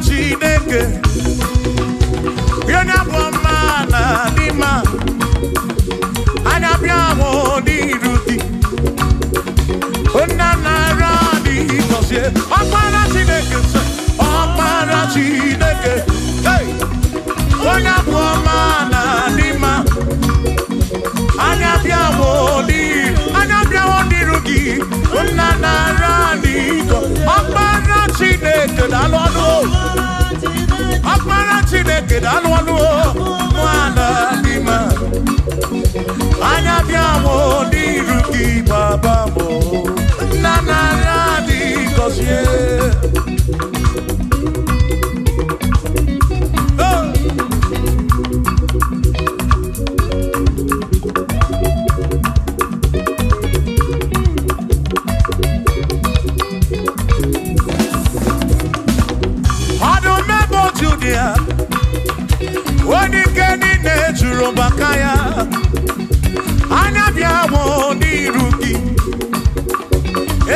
Chineke, onye bụ ọma na dị mma, anya bịawo n'iru gị, nna nara dị gọzie. Ọkpara Chineke sị, Ọkpara Chineke, hey! Onye bụ ọma na dị mma, anya bịawo n'iru, anya bịawo n'iru gị, nna nara dị gọzie. Ọkpara Chineke daalụ ọnụ o. Ọkpara Chineke daalụ ọnụ o. Nwana dị mma, anya bịawo n'iru gị, baba m o. Nna nara dị gọzie. Oh! Ọdụm ebo Judia, onye ike niile juru maka ya, anya bịawo n'iru gị,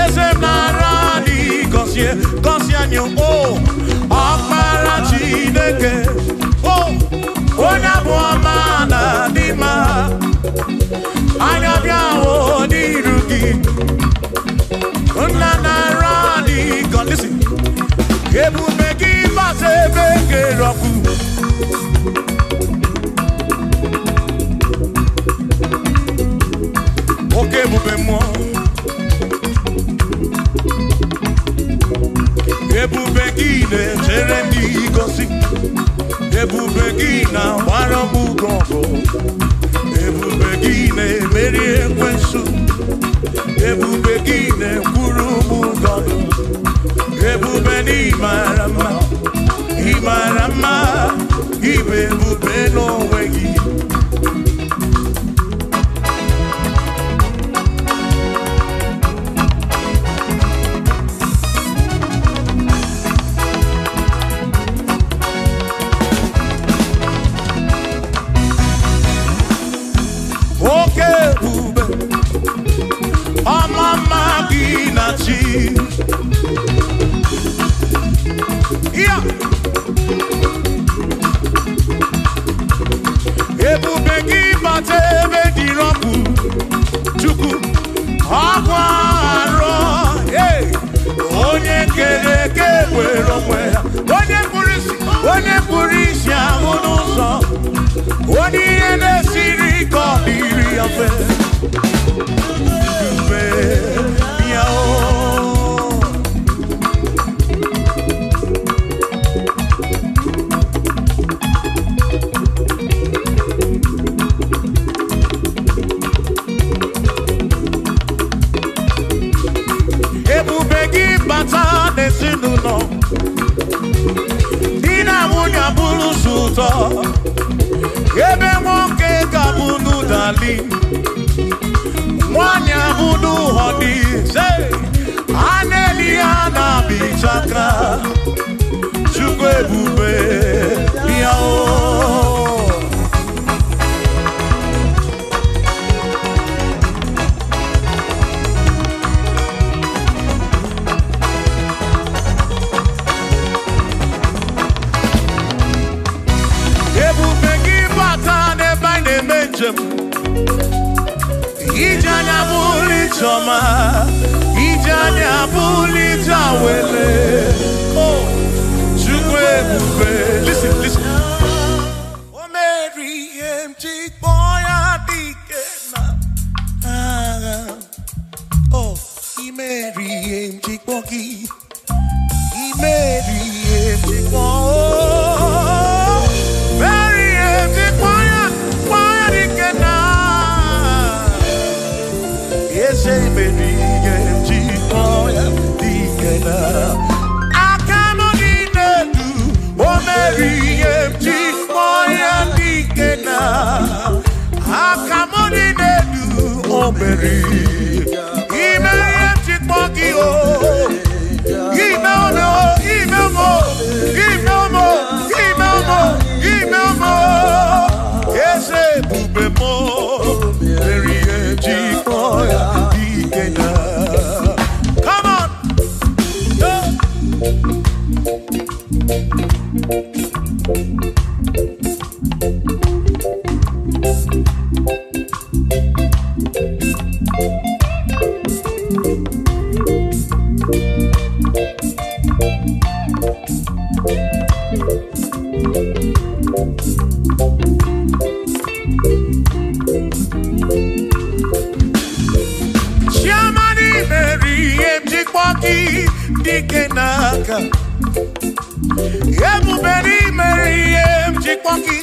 eze m nara dị gọzie, gọzie anyị o. Ọkpara Chineke o, onye abụ ọma na dị mma, anya bịawo n'iru gị, nna nara dị gọzie. Listen. Ebube gị bata ebe kere ọkụ. Oke ebube mmụọ. Ebube gị na-echere ndị gosi. Ebube gị na-agbara m ugo ọgụ. Ebube gị na-emeri ekwensu. Ebube gị na-ekwuru m ụgọdụ. Ebube na ịmara mma, ịmara mma, ịbụ ebube n'onwe gị. Oke ebube, ọma mma gị na chi. Ya! Ebube gị bata ebe dị ọkụ, Chukwu, ọkụ arọ, hey! Onye kere eke were onwe ya, onye kpụrụ isi, onye kpụrụ isi ahụ n'ụzọ, onye ihe na-esiri ike ọ dịrị ya mfe. Ebube bịa o. Ebube gị bata n'ezinụlọ, di na nwunye abụrụ sọ ụtọ, ebe nwoke ga-abụ n'ụdali, nwanyị abụ n'ụhọdị, a na-eli ya na-abịchaka. Chukwu ebube bịa o. Ebube gị bata n'ebe anyị na-eme njem, ije anya bụrụ ije ọma, ije anya bụrụ ije awele. Oh, Chukwu ebube. Listen, listen. O mere ihe m ji kpọọ ya dike na agha. Oh, i mere ihe m ji kpọọ gị. I mere ihe m ji kpọọ. Mere ihe m ji kpọọ ya dike na eze mere ihe m ji kpọọ ya dike na aka m dị n'elu. O mere ihe m ji kpọọ ya dike na aka m dị n'elu. O mere ime ihe m ji kpọọ gị o. Ime ome o, ime ome o, ime ome o, ime ome o, ime ome o. Eze ebube m o, mere ihe m ji kpọọ ya dike na. Come on! Chiamani meri ihe njikwa gị dike n'aka. Ebubere imeri ihe njikwa gị.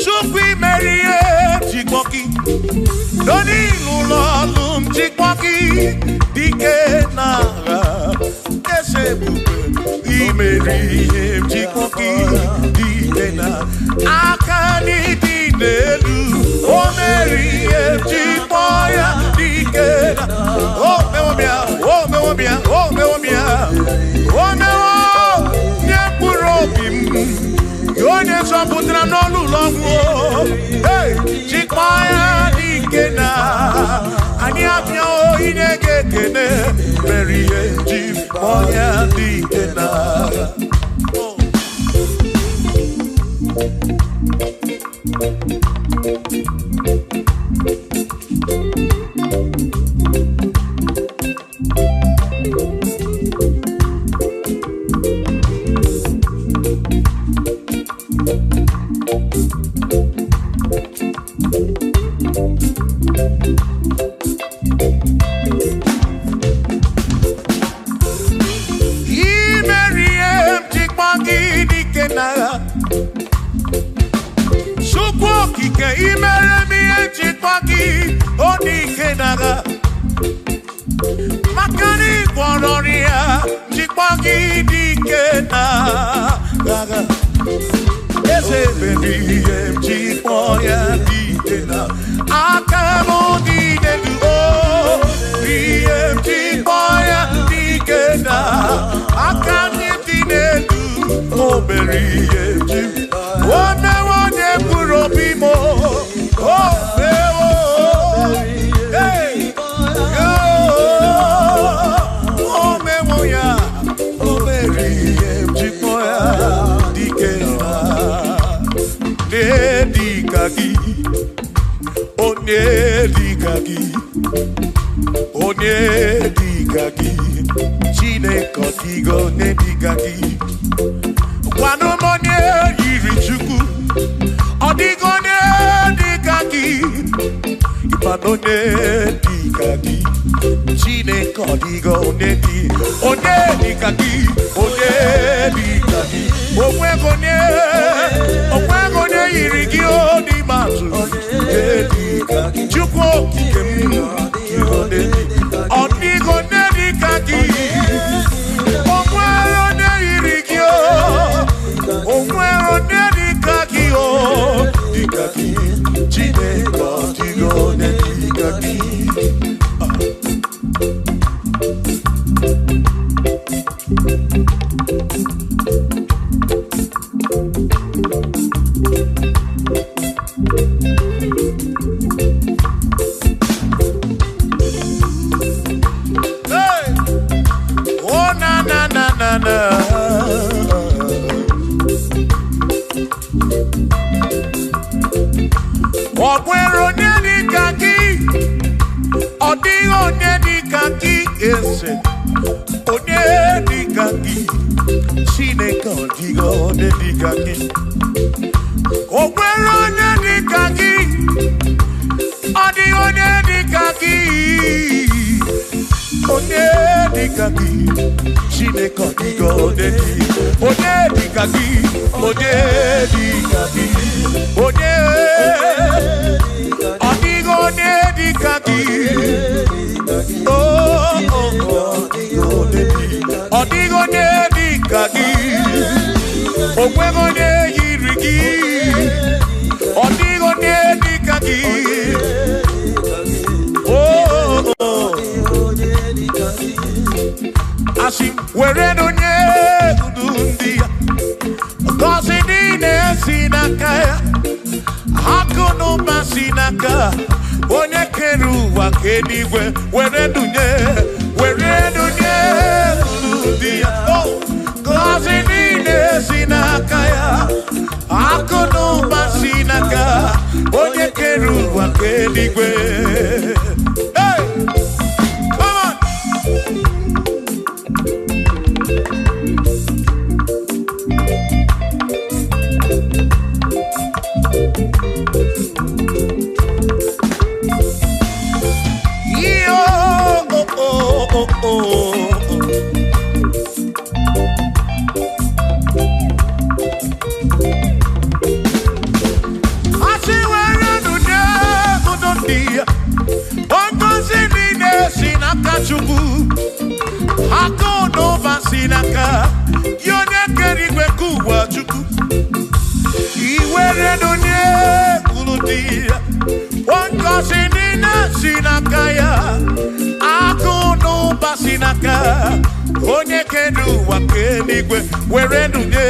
Chukwu imeri ihe njikwa gị. Doni n'ụlọ ọlụ njikwa gị dike n'agha. Eze ebube imeri ihe njikwa gị dike na aka n'ịdị n'elu. O meri ihe njikwa ya dike na. O mewo bịa, o mewo bịa, o mewo bịa. O mewo nye mkpụrụ obi m. Onye zọpụtara n'ọnụ ụlọ ọgwụ. Hey, jikwa ya dike na. Anyị abịa inye gị ekele. Mere ihe njikwa ya dike na. Imeri ihe njikwa gị dike n'agha. Chukwu okike imere m ihe njikwa gị ọ dike n'agha. Maka na ị gwọrọ ọrịa njikwa gị dike n'agha. Eze mere ihe njikwa ya dike na aka m dị n'elu o. Ihe njikwa ya dike na aka m dị n'elu. O mere ihe njikwa. O mewo onye mkpụrụ obi m o. O mewo. Hey! O mewo ya. O mere ihe njikwa ya dike na. Onye dịka gị, onye dịka gị, onye dịka gị, Chineke ọ dịghị onye dịka gị. Gwanụ m onye yiri Chukwu, ọ dịghị onye dịka gị. Ịmanụ onye dịka gị, Chineke ọ dịghị onye dị, onye dịka gị, onye dịka gị. Onweghị onye, onweghị onye yiri gị o n'ime atụ. Onye dịka gị, Chukwu okike m, ọ dịghị onye dịka gị. O nwere onye yiri gị o, o nwere onye dịka gị o, dịka gị. Chineke ọ dịghị onye dịka gị. Hey! Oh na na na na na. Ọ nwere onye dịka gị, ọ dịghị onye dịka gị eze. Onye dịka gị, Chineke ọ dịghị onye dịka gị. O nwere onye dịka gị, ọ dịghị onye dịka gị. Onye dịka gị, Chineke ọ dịghị onye dị. Onye dịka gị, onye dịka gị, onye ọ dịghị onye dịka gị. Oh, oh, oh, ọ dịghị onye dịka gị. O nweghị onye yiri gị. Ọ dịghị onye dịka gị. Oh, oh, oh. Asị were onye ndu ndị ya. Ngọzi niile si n'aka ya. Akụ na ụba si n'aka onye kere ụwa ka eluigwe were dunye, were dunye ndị ya. Oh, ngọzi niile eluigwe. Hey! Come on! Yo, oh, oh, oh, oh. Asị were nụ nye ụdọ ndị ya. Ngọzi niile si n'aka Chukwu. Akụ na ụba si n'aka ya onye kere igwe ka ụwa Chukwu. Iwere nụ nye unu ndị ya. Ngọzi niile si n'aka ya. Akụ na ụba si n'aka onye kere ụwa ka eluigwe. Were nụ nye,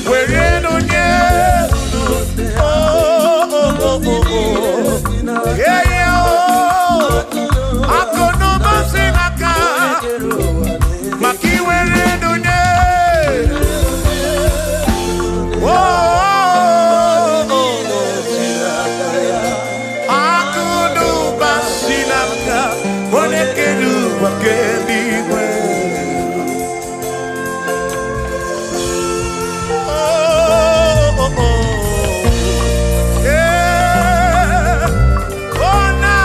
were nụ nye unu. Oh, oh, oh, oh, oh. Yeah, yeah, oh. Akụ na ụba si n'aka maka iwere nụ nye. Oh, oh, oh, oh. Akụ na ụba si n'aka onye kere ụwa ka eluigwe. Oh, oh, oh. Yeah. Oh, na.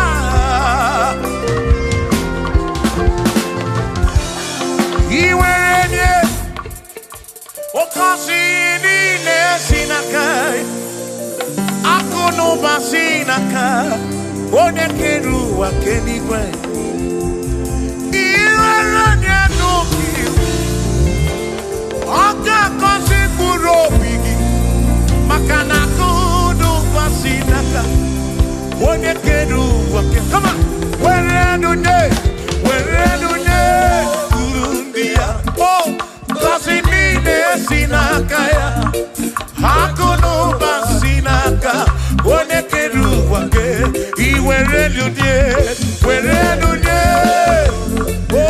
Iwere nye oke osimiri niile si n'aka ya. Akụ na ụba si n'aka onye kere ụwa ka eluigwe. Iwere nye n'obi ọ ga-agọzi mkpụrụ obi gị maka na akụ na ụba si n'aka onye kere ụwa ke. Come on! Were nụ nye, were nụ nye uru ndị ya. Oh, ngọzi niile si n'aka ya. Akụ na ụba si n'aka onye kere ụwa ke. Iwere nụ nye, were nụ nye. Oh,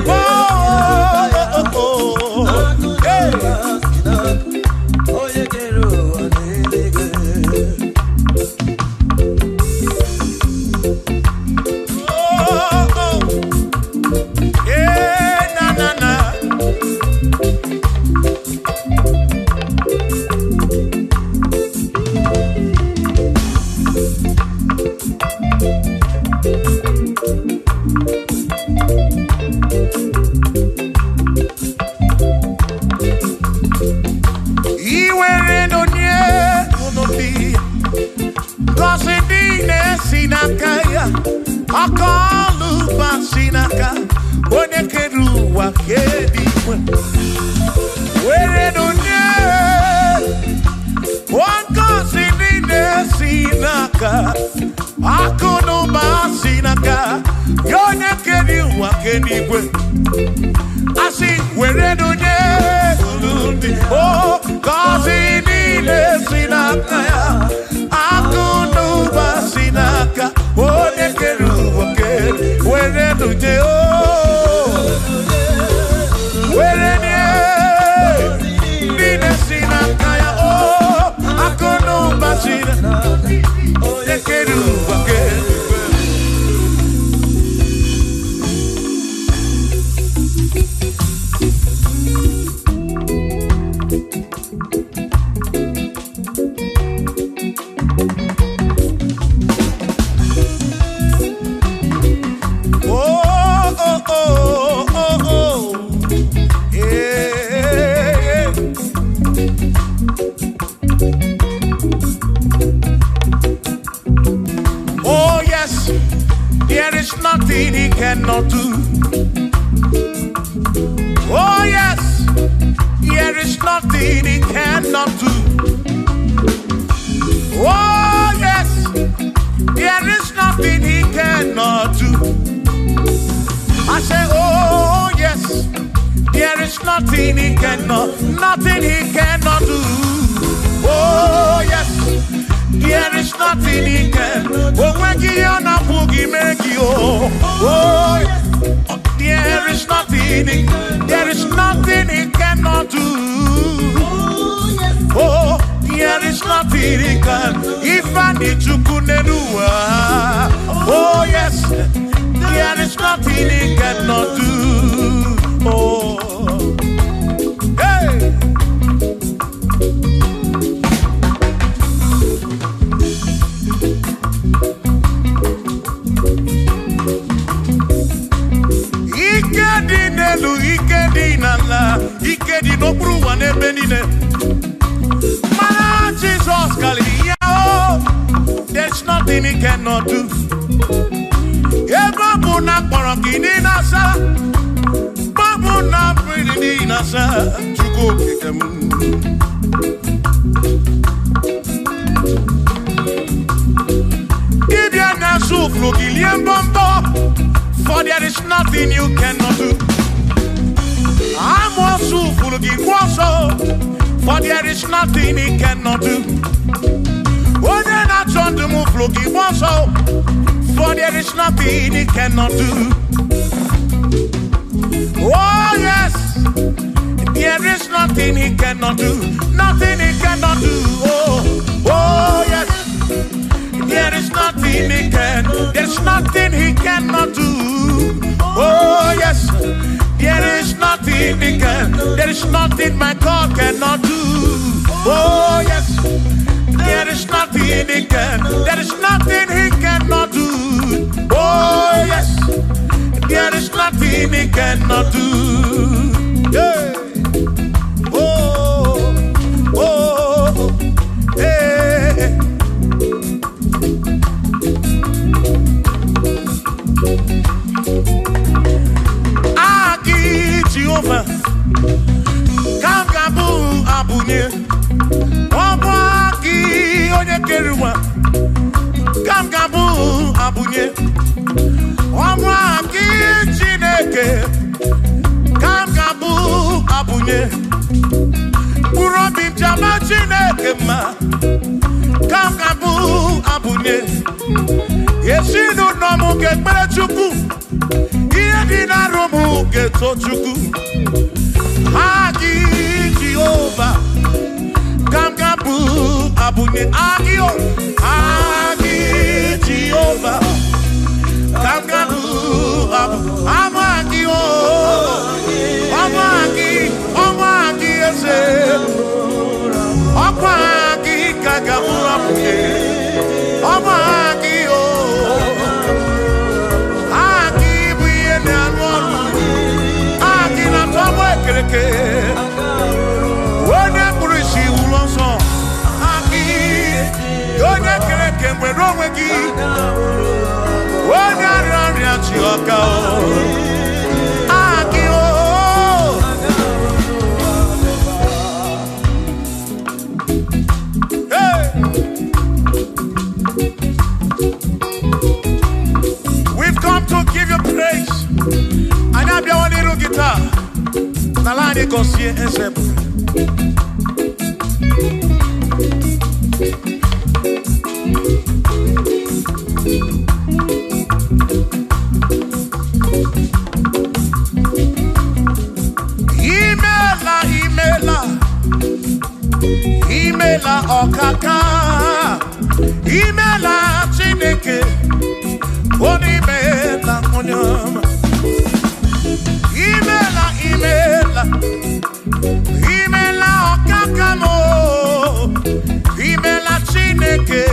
oh, oh, oh, oh. Hey! Onye kere ụwa n'eluigwe. Oh, oh. Yeah, na, na, na. Iwere nụ nye unu ndị ya. Ngọzi niile si n'aka ya. Aka ọlụ ụba si n'aka onye kere ụwa ka eluigwe. Were nụ nye ngọzi niile si n'aka akụ na ụba si n'aka ya onye kere ụwa ka eluigwe. Asị were nụ nye unu ndị o ngọzi niile si n'aka ya. Akụ na ụba si n'aka onye kere ụwa ka were nụ nye o were nye niile si n'aka ya o akụ na ụba si n'aka onye kere ụwa ka eluigwe. Oh, oh, oh, oh, oh. Yeah, yeah. Oh, yes, there is nothing he cannot do. Oh, yes, there is nothing he cannot do. Oh, yes, there is nothing he cannot do. I say, oh, yes, there is nothing he cannot, nothing he cannot do. Oh, yes, there is nothing he can. Oh, when he on a boogie, make you. Oh, there is nothing, there is nothing he cannot do. Oh, yes. Oh, there is is nothing he can. Ifeanyi Chukwu n'elu ụwa. Oh yes, there is nothing he cannot do. Oh, hey. Ike dị n'elu, ike dị n'ala, ike dị n'okpuru ụwa n'ebe niile. Mana Jizọs karịrị ya o. There's nothing he cannot do. Ebe ọ bụ na akpọrọ gị niile asa, ọ bụ na mmiri niile asa, Chukwu okike m. Dibịa na-asụ ụfụrụ gị lie mbọmbọ, for there is nothing you cannot do. Amoosu fụrụ gị kwụ ọsọ, for there is nothing he cannot do. Onye na-achọ ndụ m fụrụ gị kwụ ọsọ, for there is nothing he cannot do. Oh yes, there is nothing he cannot do. Nothing he cannot do. Oh, oh yes, there is nothing he can. There's nothing he cannot do. Oh yes, there is nothing he can. There is nothing my God cannot do. Oh yes, there is nothing he can. There is nothing he cannot do. Oh yes, there is nothing he cannot do. Yeah. Oh, oh, hey. Aki Jehova, ka m ga-abụ abụnye. Ọ bụ aki onye kere ụwa, ka m ga-abụ abụnye. Ọ bụ aki Chineke, ka m ga-abụ abụnye. Mkpụrụ obi m ji ama Chineke mma, ka m ga-abụ abụnye. Ezinụlọ m ga-ekpere Chukwu, ihe dị n'arụ m ga-eto Chukwu. Aki Jehova, ka m ga-abụ abụnye. Aki o, aki Jehova, ka m ga-abụ abụ. Ama aki o, ọmụ aki, ọmụ aki eze. Ọkwa aki ka ga-abụ abụnye. Ọmụ aki o, aki bụ ihe na-arụ ọrụ. Aki na-atọ ọmụ ekereke. Onye kpụrụ isi wụrụ ọsọ. Aki, onye kereke nwere onwe gị. Onye arịa ọrịa chi ọka o. Aki o. Hey! We've come to give you praise. Anyị abịawa n'iru gị taa. N'ala anyị gọzie eze ebube. Imela, imela, imela ọkaka. Imela Chineke, onye imela onye ọma. Imela, imela, imela ọkaka m o. Imela Chineke,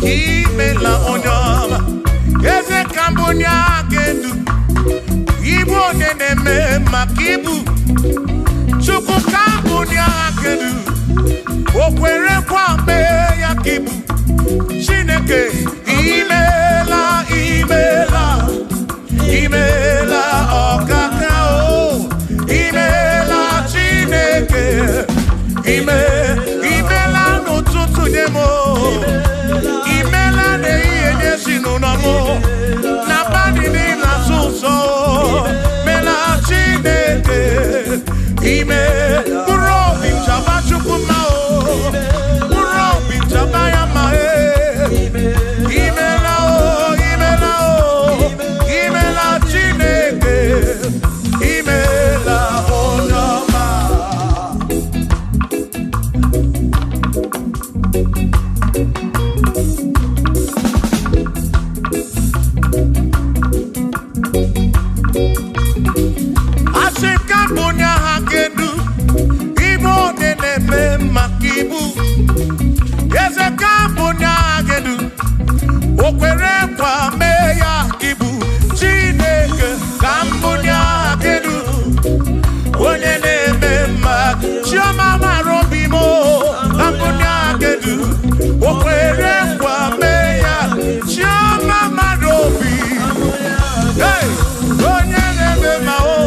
imela onye ọma. Eze ka mbụ onye aka edu, ibu onye na-eme maka ibu. Chukwu ka mbụ onye aka edu, o kwere nkwa mee ya ka ibu. Chineke, imela, imela, imela ọkaka o. Imela Chineke, imela n'ụtụtụ nye m o. Imela n'ehihie nye ezinụlọ m o. N'abalị niile asụ ụsọ o. Mela Chineke. mbunye aha kedu. Ibu onye na-eme maka ibu. Eze ka mbunye aha kedu. O kwere nkwa mee ya ka ibu. Chineke ka mbunye aha kedu. Onye na-eme mma. Chioma mara obi m o. Ka mbunye aha kedu. O kwere nkwa mee ya. Chioma mara obi. Hey! Onye na-eme mma o.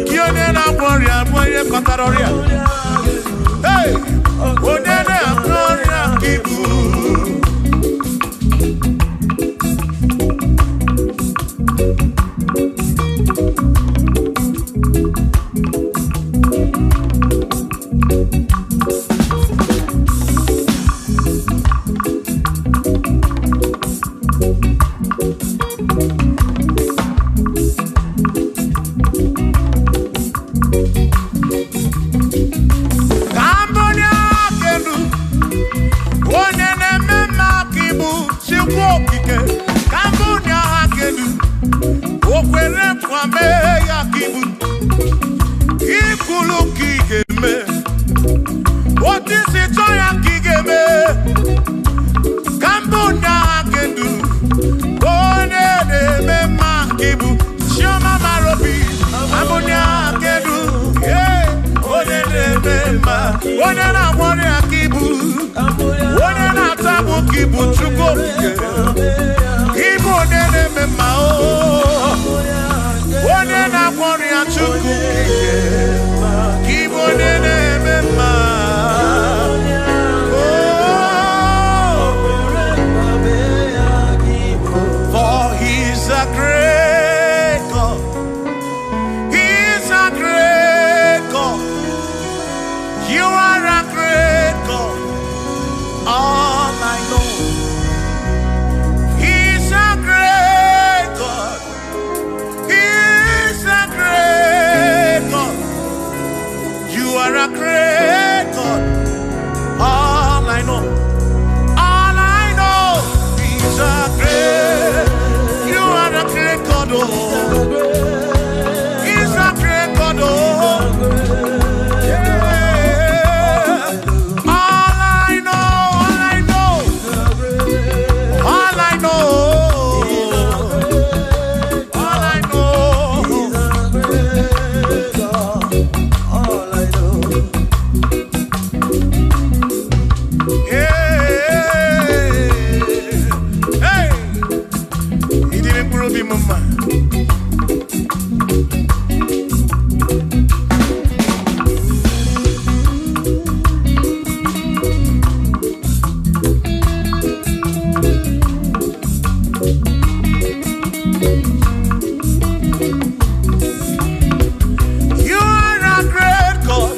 Gị onye na-agwọ ọrịa bụ onye kọtara ọrịa. Hey! Onye na-agwọ ọrịa ka ibu. Ka mbunye aka elu. Onye na-eme mma ka ibu Chukwu okike. Ka mbunye aka elu. O kwere nkwa mee ya ka ibu. Ikwulu ka ị ga-eme. Otu isi chọọ ya ka ị ga-eme. Ka mbunye aka elu. Onye na-eme mma ka ibu. Chioma mara obi. Ka mbunye aka elu. Yeah. Onye na-eme mma. Onye na-agwọ ọrịa ka ibu. Onye na-ata agbụ ka ibu Chukwu okike. Ibu onye na-eme mma o. Onye na-agwọ ọrịa Chukwu okike. Ka ibu onye na-eme mma. Oh, for he's a great God. He's a great God. You are a great God. All I know. He's a great God. He's a great God. You are a great God. All I know. All I know. He's a great. You are a great God. Oh. He's a great God. Oh. Yeah. All I know. All I know. All I know. All I know. All I know. Yeah. Hey. He didn't prove him, mama. You are a great God.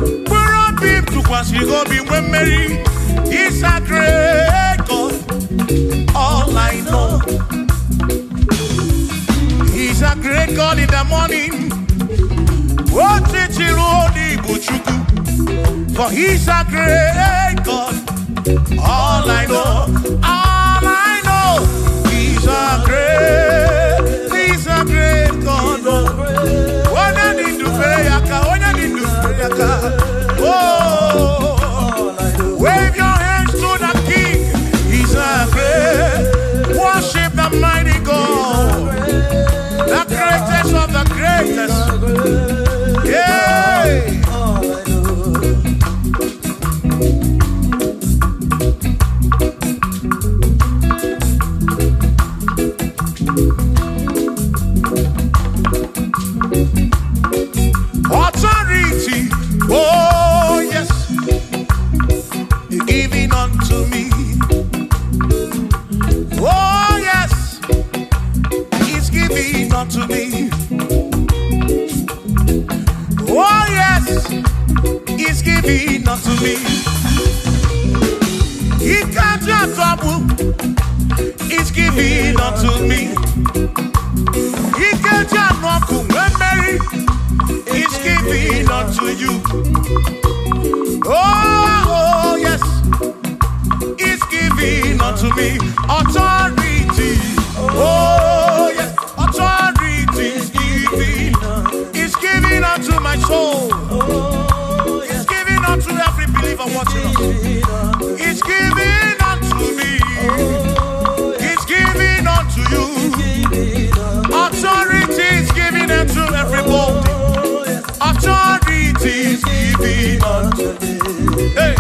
Mkpụrụ obi m tụkwasịrị gị obi nwee mmeri. He's a great God. All I know. He's a great God in the morning. Otiti ruo n'Igbo Chukwu. For he's a great God. All I know. All I know. He's a great God. Onye dị ndụ fere ya aka. Onye dị ndụ fere ya aka. Oh. Wave your hands to the King. He's a great. Worship the mighty God. The greatest of the greatest. Yeah. Authority. Oh, yes. Giving unto me. Oh, yes. He's giving unto me. Oh, yes. He's giving unto me. He can't just trouble. He's giving unto me. He can't just walk when Mary. He's giving unto you. Oh, yes. He's giving unto me authority. Oh, yes. Authority is giving. soul. Oh, It's yes. given unto every believer watching us. Given unto me. It's given unto me. Oh, yes. It's given unto you. Given unto Authority is given unto everybody. Oh, yes. Authority is given unto. Unto me. Hey.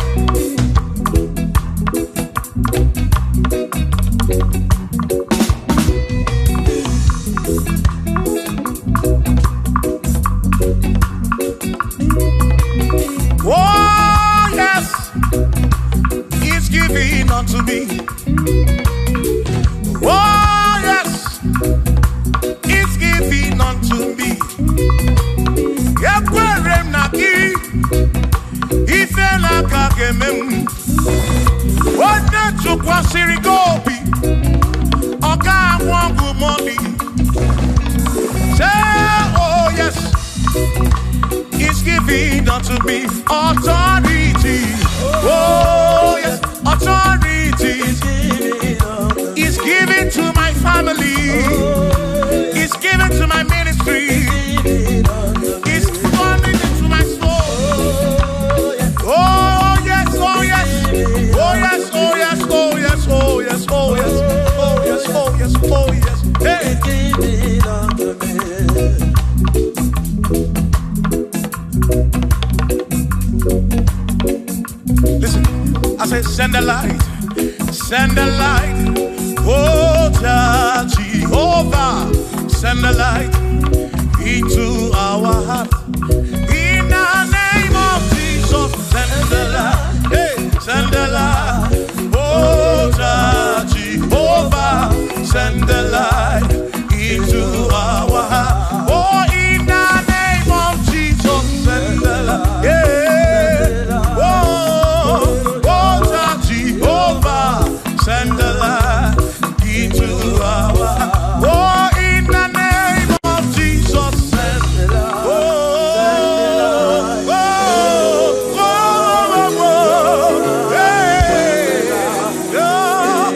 Oh, yes, it's given unto me. Oh, yes, it's given unto me. Ekwere m na gị, ife na-aka ga-eme m. Onye tụkwasịrị gị obi, ọ ga-anwụ ọgwụ mọlị. Say, oh yes, it's given unto me authority. Oh yes, authority Given unto is given to my family. Oh, yes. It's given to my ministry. Given unto me. It's coming into my soul. Oh, yes. Oh yes, oh yes, oh yes, oh yes, oh yes, oh yes, oh yes, oh yes, oh yes, oh yes. Hey. Given unto me. Listen, I said, send the light, send the light. Oh, Jehovah, send the light into our heart. In the name of Jesus, send the light. Hey, send the light. Oh, Jehovah, send the light into our heart. Oh, in the name of Jesus, send the light. Yeah. Oh, oh, Jehovah, send the light into our heart. Oh, in the name of Jesus, send. Oh, oh, oh, oh, oh, hey, oh.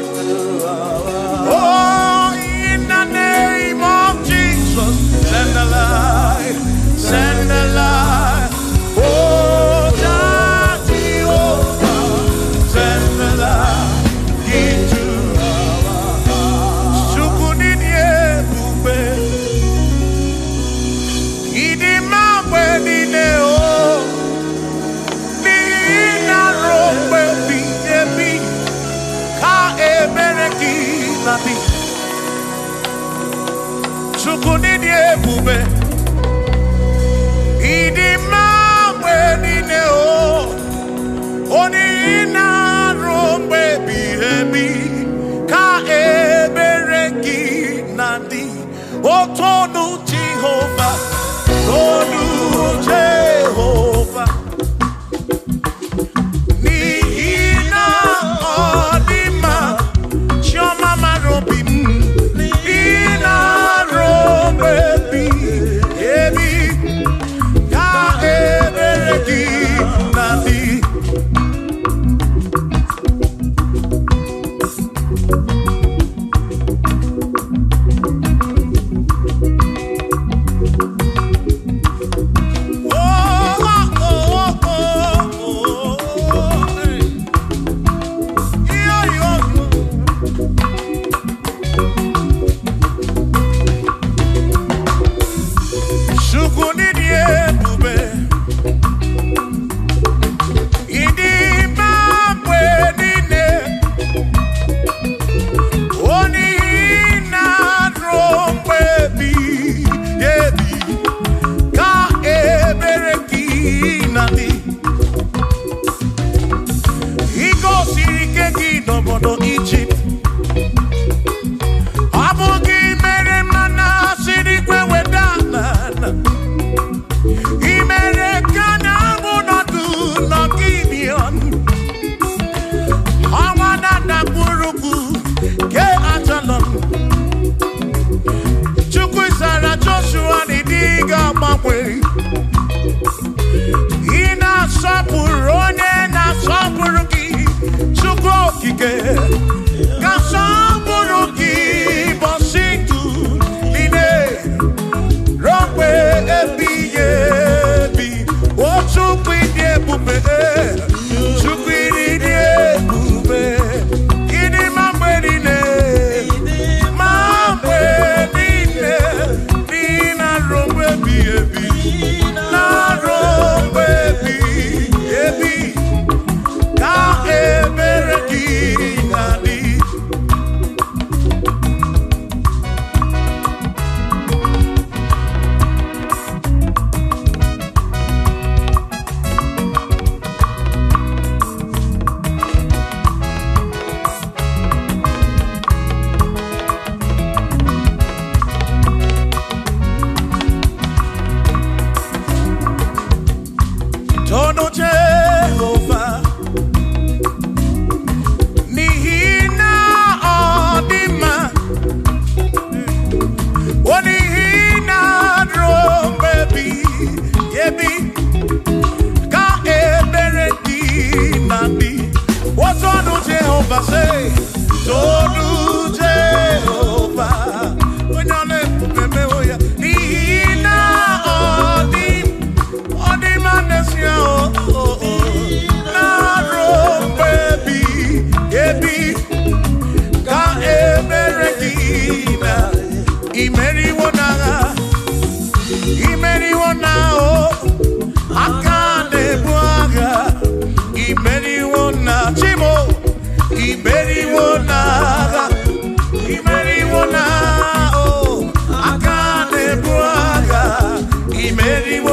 Oh, in the name of Jesus, send the light, send the light. Oh, Jehovah, send the light into our hearts. Chukwu nini ebube, ịdị mma mgbe niile o, n'ihi na ruo mgbe ebighị ebi, ka ebere gị na-adị. Chukwu nini ebube, ịdị mma mgbe niile o, onye na-arụ mgbe ebighị ebi, ka ebere gị na-adị. Otonu Jehova, tonu Jehova, n'ihi na ọ dị mma, Chiọma mara obi m, n'ihi na-arụ mgbe ebighị ebi, ka ebere gị na-adị. Oh, oh, oh, oh, oh, hey. Yo, yo, yo. Chukwu nini ebube, ịdị mma mgbe niile, onye na-arụ mgbe ebighị ebi, ka ebere gị na-adị. I gosiri ike gị n'obodo Ijipt, ọ bụ gị mere mmanụ asị n'igwe weda n'ala. I mere ka na-abụ nọdụ n'Gibion, ọnwa na-adakpụrụkwu ke Ajalon. Chukwu zara Joshua na ịdị ga-agbanwe.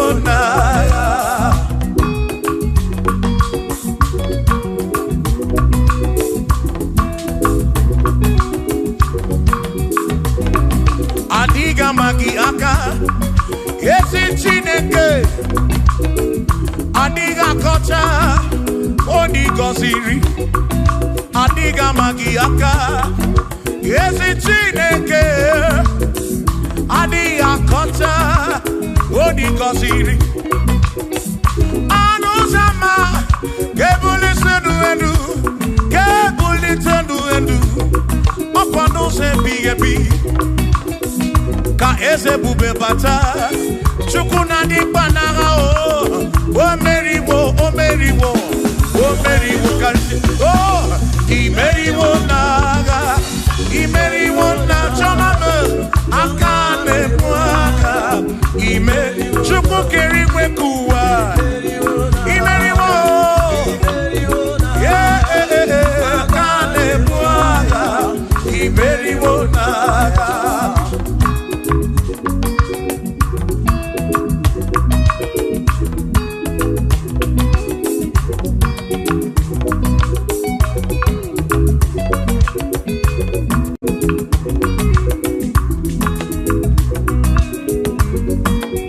Imeriwo n'agha. Adịghị ama gị aka, ezi Chineke. Adịghị akọcha onye ị gọziri. Adịghị ama gị aka, ezi Chineke. Adịghị akọcha onye ị gọziri. Ọnụ ụzọ ámá ga-ebulite ndụ elu, ga-ebulite ndụ elu. Ọkwa n'ụzọ ebighị ebi ka eze ebube bata. Chukwu na-adị mkpa n'agha o. O meriwo, o meriwo, o meriwo karịsịa. O imeriwo n'agha, imeriwo na chọma m aka na-ekwu aka. Ime Chukwu kere igwe ka ụwa. Imeriwo, yeah, aka na-ekwu aka. Imeriwo n'agha.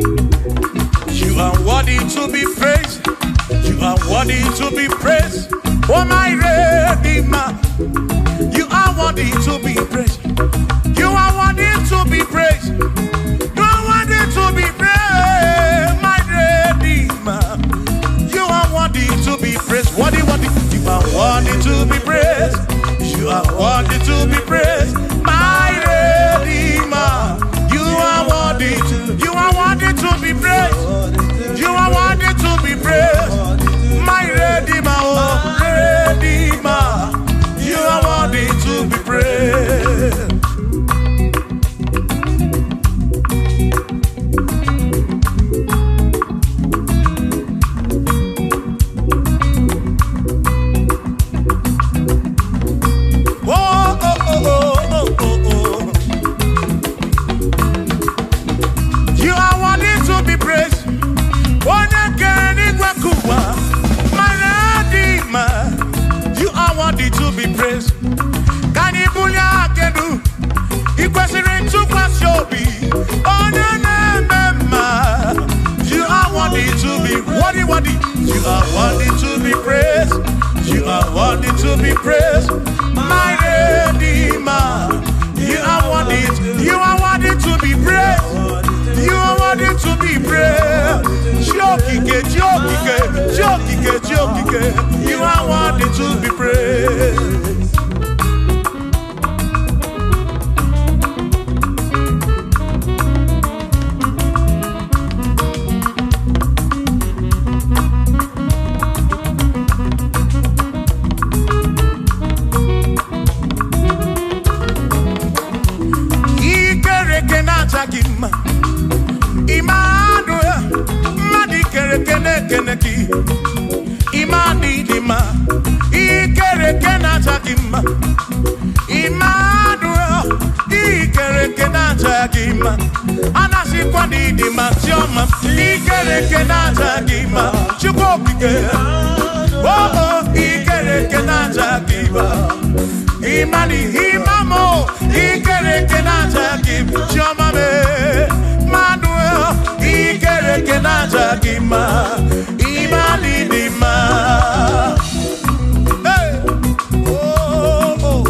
You are worthy to be praised. You are worthy to be praised. Oh, my Redeemer. You are worthy to be praised. You are worthy to be praised. You are worthy to be praised, my Redeemer. You are worthy to be praised. Worthy, worthy. You are worthy to be praised. You are worthy to be praised, my Redeemer. You are worthy to. You are worthy to be praised. You are worthy to be praised, my Redeemer, oh Redeemer. You are worthy to be praised. Oh, oh, oh, oh, oh, oh, oh. You are worthy to be praised. Onye kere n'igwe ka ụwa, my Redeemer. You are worthy to be praised. Ka anyị bulie aka elu, ị kwesịrị ntụkwasị obi. Onye na-eme mma. You are worthy to be worthy, worthy. You are worthy to be praised. You are worthy to be praised, my Redeemer. You are worthy. You are worthy to be praised. You are worthy to be praised. Chi okike, Chi okike, Chi okike, Chi okike. You are worthy to be praised. Ikereke na-acha gị mma. Emmanuel, mmadụ ikereke na-ekene gị. Imani dị mma. Ikereke na-acha gị mma. Emmanuel, ikereke na-acha gị mma. Anasịkwa na ịdị mma, Chiọma. Ikereke na-acha gị mma. Chukwu okike. Oh, oh, ikereke na-acha gị mma. Imani imamo, ikereke na-acha gị mma. Chiọma me. Emmanuel, ikereke na-acha gị mma. Imani dị mma. Hey! Oh, oh.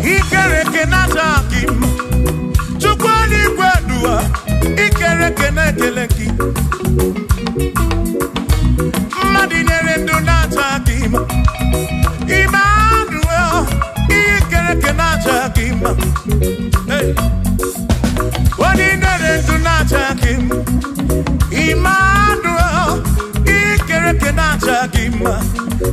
Ikereke na-acha gị mma. Chukwu eluigwe duwa, ikereke na-ekele gị. Mmadụ nyere ndụ na-acha gị mma. Emmanuel, ikereke na-acha gị mma. Hey! Onye nyere ndụ na-acha gị mma. Emmanuel, ikereke na-acha gị mma.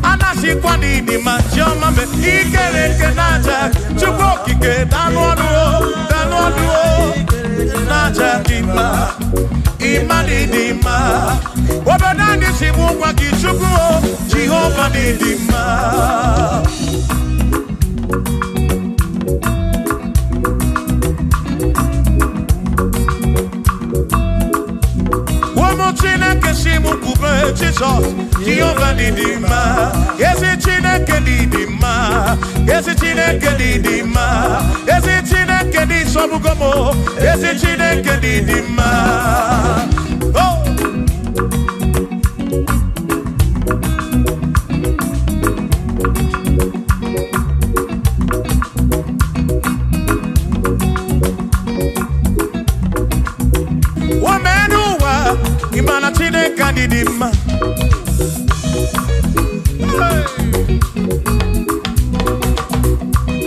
Anasịkwa na ịdị mma, Chiọma me. Ikereke na-acha Chukwu okike, danụ ọnụ o, danụ ọnụ o, na-acha gị mma. Ịma dị mma. Obodo anyị si bụ gwa gị Chukwu o, Jehova dị mma. Ụmụ Chineke si m kwube Jizọs, Jehova dị mma. Ezi Chineke dị mma. Ezi Chineke dị mma. Ezi Chineke dị sọbụgo m o. Ezi Chineke dị mma. Oh! Women ụwa, ị ma na Chineke anyị dị mma. Hey!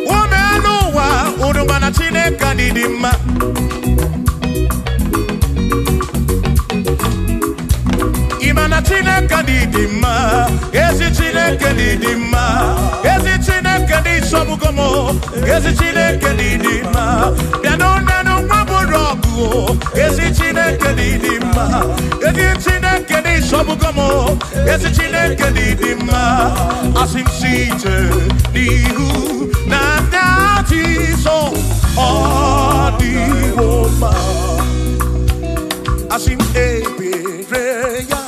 Women ụwa, unu ma na Chineke anyị dị mma. Ị ma na Chineke anyị dị mma. Ezi Chineke dị mma. Ezi Chineke dị sọbụgo m o. Ezi Chineke dị mma. Bịanụ nenu nwa bụrụ ọgụ o. Ezi Chineke dị mma. Ezi Chineke dị sọbụgo m o. Ezi Chineke dị mma. Asị m site n'ihu na ndị Jizọs ọ dịwo mma. Asị m ebere ya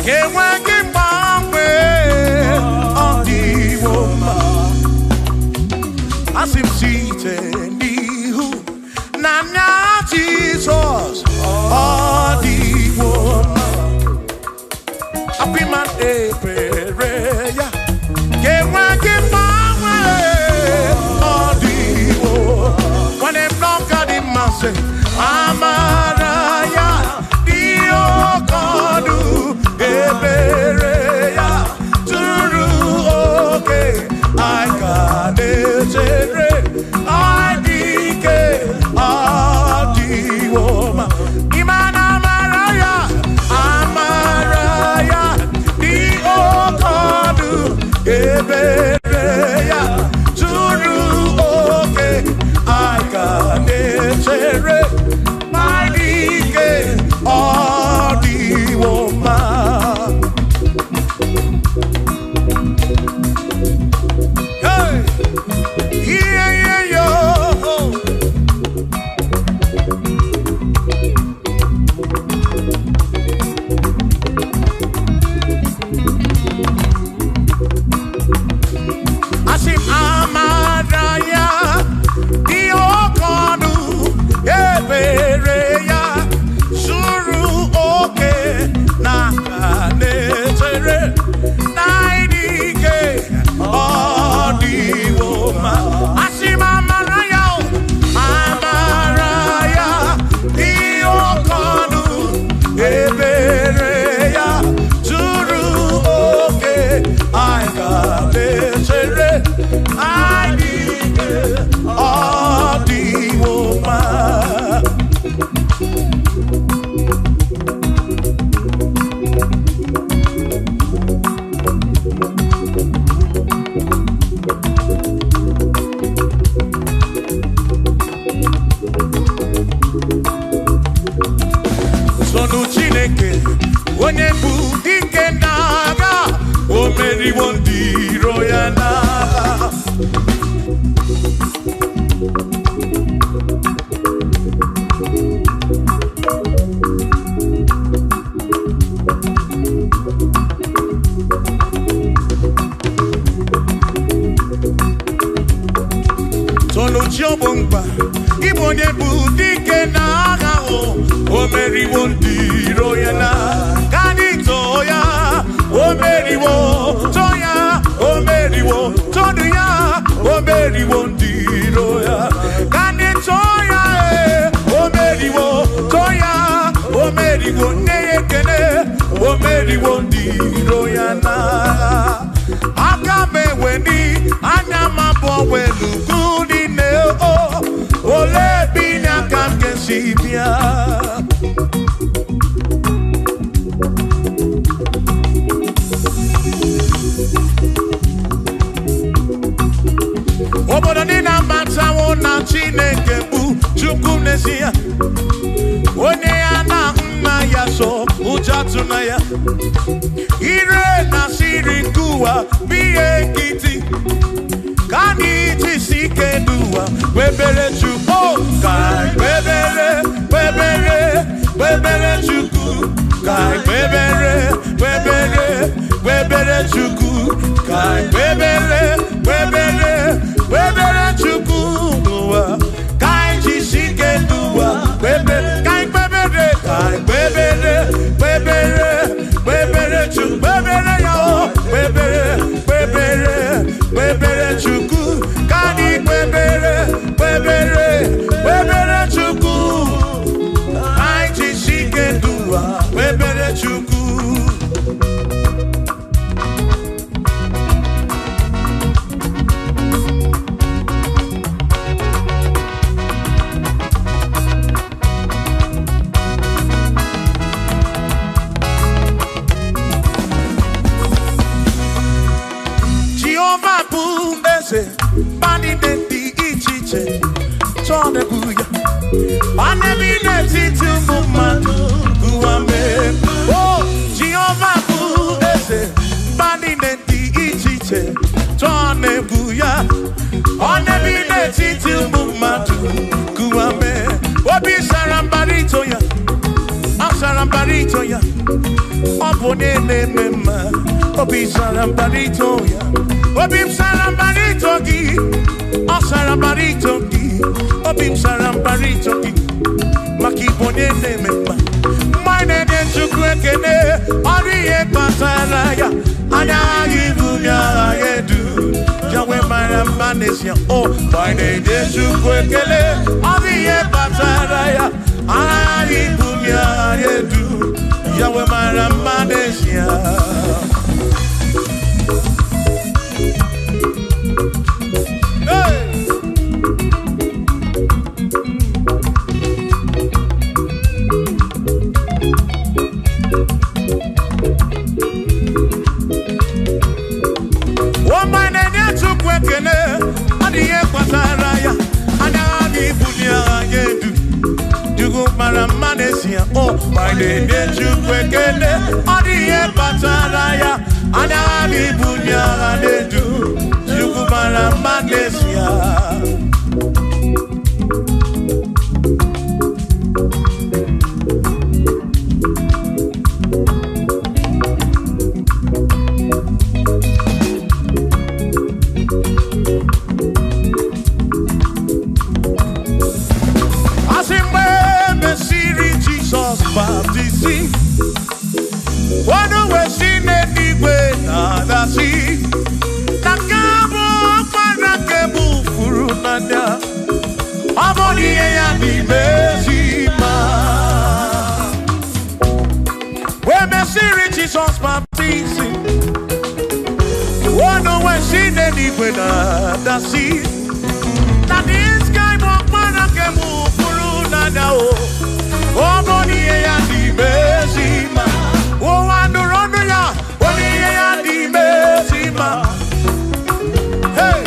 ka enweghị mgbanwe, ọ dịwo mma. Asị m site n'ihu na nna Jizọs ọ dịwo mma. Akwịma ebere ya ka enweghị mgbanwe, ọ dịwo. Nwanne m n'ọka dị mma sị amara ya dị oke ọnụ, ebere ya tụrụ oke, anyị ka na-echere anyị dị ike, ọ dịwo mma. Ịma na amara ya, amara ya dị oke ọnụ, ebere ya tụrụ oke, anyị ka na-echere anyị dị ike, ọ dịwo mma. Hey! Yeah, yeah, yo. Asị m amara ya dị oke ọnụ, ebere ya zuru oke, na aka na-echere na ịdị ike, ọ dịwo mma. Asị m amara ya o, amara ya dị oke ọnụ, ebere ya zuru oke, anyị ka na-echere anyị dị ike, ọ dịwo mma. Sọnụ Chineke onye bụ dike n'agha, o meriwo ndị iro ya n'agha. Sọnụ chi ọgbọ mkpa, ịbụ onye bụ dike n'agha o, o meriwo ndị iro ya na ka anyị too ya, o meriwo, too ya, o meriwo, tonu ya, o meriwo ndị iro ya, ka anyị too ya, ee, o meriwo, too ya, o meriwo, nne ya ekene, o meriwo ndị iro ya n'agha. Aka m eweni anya m abụọ welu ugwu niile o, olee ebe inye aka m ga-esi bịa? Obodo niile amatawo na Chineke bụ Chukwu n'ezie, onye ya na nna na ya. Ire na siri nke ụwa bụ ihe nkịtị. Ka anyị jisi ike n'ụwa kpebere Chukwu. Ka anyị kpebere, kpebere, kpebere Chukwu. Ka anyị kpebere, kpebere, kpebere Chukwu. Ka anyị kpebere, kpebere, kpebere Chukwu n'ụwa. Ka anyị jisi ike n'ụwa kpebere, ka anyị kpebere, ka anyị kpebere, kpebere, kpebere Chukwu, kpebere ya o, kpebere, kpebere, kpebere Chukwu. Ka anyị kpebere, kpebere, kpebere Chukwu. Ka anyị jisi ike n'ụwa kpebere Chukwu. Jehova bụ eze, mba niile dị iche iche chọọ na-ebu ya. Ọ na-ebi n'etiti ụmụ mmadụ ụwa mee. O Jehova bụ eze, mba niile dị iche iche chọọ na-ebu ya. Ọ na-ebi n'etiti ụmụ mmadụ ụwa mee. Obi sara mbara ito ya, ọ sara mbara ito ya. Ọ bụ onye na-eme mma, obi sara mbara ito ya. Obi m sara mbara ito gị, ọ sara mbara ito gị. Obi m sara mbara ito gị, maka ịbụ onye na-eme mma. Mgbe anyị na-enye Chukwu ekele, ọ dị ihe kpatara ya. Anya agha ibu ya agha edu, ya wee mara mma n'ezie. O, mgbe anyị na-enye Chukwu ekele, ọ dị ihe kpatara ya. Anya agha ibu ya agha edu, ya wee mara mma n'ezie. Hey! Ọma na-enye Chukwu ekele, ọ dị ihe kpatara ya. Anya agha ibuli agha ya edu, Chukwu mara mma n'ezie. O, ma na-enye Chukwu ekele, ọ dị ihe kpatara ya. Anya agha ibuli agha na-edu, Chukwu mara mma n'ezie. Asị mgbe e mesịrị Jizọs baptizim, ọnụ wee si n'eluigwe na-adasị, na nke a bụ ọkpara nke mụ furu n'anya, ọ bụ na ihe ya n'ime ezi mma. Wee mesịrị Jizọs baptizim, ọnụ wee si n'eluigwe na-adasị, na this guy bụ ọkpara nke mụ furu n'anya o. Ọ bụ na ihe ya n'ime ezi mma. Ụwa nụrụ ọnụ ya, ọ bụ ihe ya n'ime ezi mma. Hey!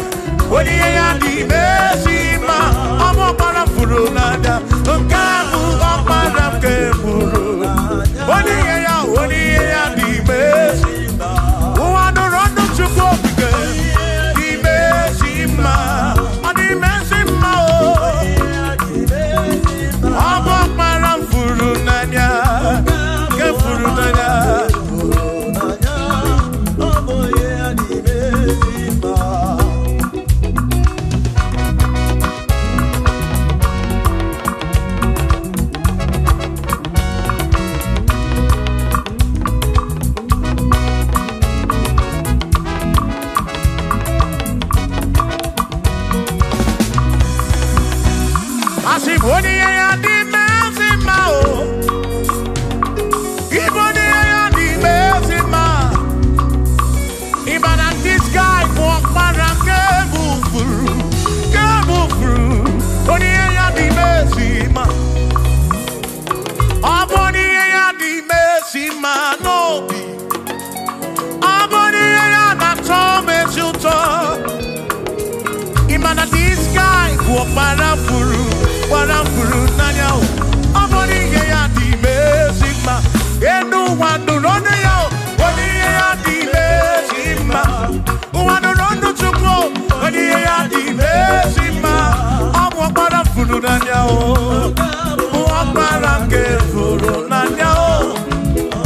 Onye ihe ya n'ime ezi mma. Ọ bụ ọkpara m furu n'anya. Nke a bụ ọkpara nke m furu. Onye ihe ya, onye ihe ya n'ime ezi mma. Ụwa nụrụ ọnụ Chukwu okike n'ime ezi mma. Ọ n'ime ezi mma o. Ọ bụ ọkpara m furu n'anya, nke furu n'anya. Asị m onye ihe ya dị ezi mma o. Ịbụ onye ihe ya dị ezi mma. Ịma na this guy bụ ọkpara nke mụ furu, nke mụ furu. Onye ihe ya dị ezi mma. Ọ bụ onye ihe ya dị ezi mma n'obi. Ọ bụ onye ihe ya na-atọ m ezi ụtọ. Ịma na this guy bụ ọkpara furu, gbara furu n'anya o. Ọ bụ n'ihe ya dị ime ezi mma. Enu ụwa nụrụ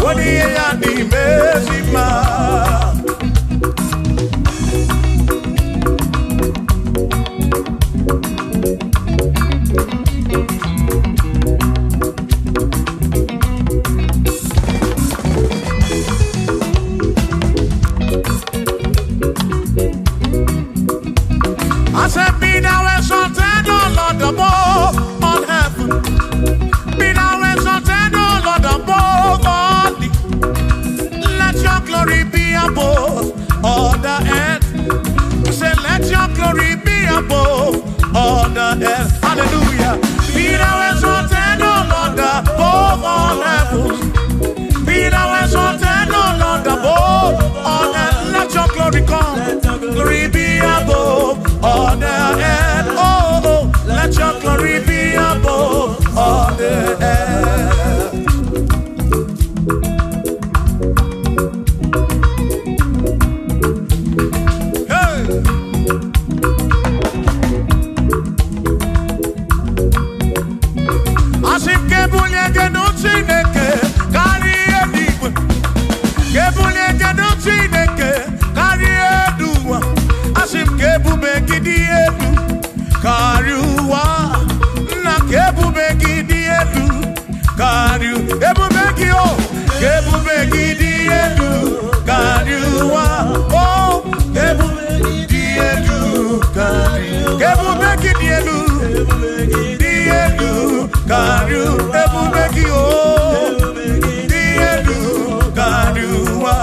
Onye ya dị mezi mma. I said, be thou exalted, O Lord, above all heaven. Be thou exalted, O Lord, above all the. Let your glory be above all the earth. Say, let your glory be above all the earth. Hallelujah. Be thou exalted, O Lord, above all heavens. Be thou exalted, O Lord, above all earth. Let your glory come. Glory be above all the earth. Oh, oh, let your glory be above all the earth. Hey! Asị m ka ebulie gị elu Chineke karịa eluigwe. Ka ebulie gị elu Chineke karịa elu ụwa. Asị m ka ebube gị dị elu karịa ụwa. Nna ka ebube gị dị elu karịa ebube gị o. Ka ebube gị dị elu karịa ụwa. O ka ebube gị dị elu karịa. Ka ebube gị dị elu. Dị elu karịa ebube gị o. Dị elu karịa ụwa.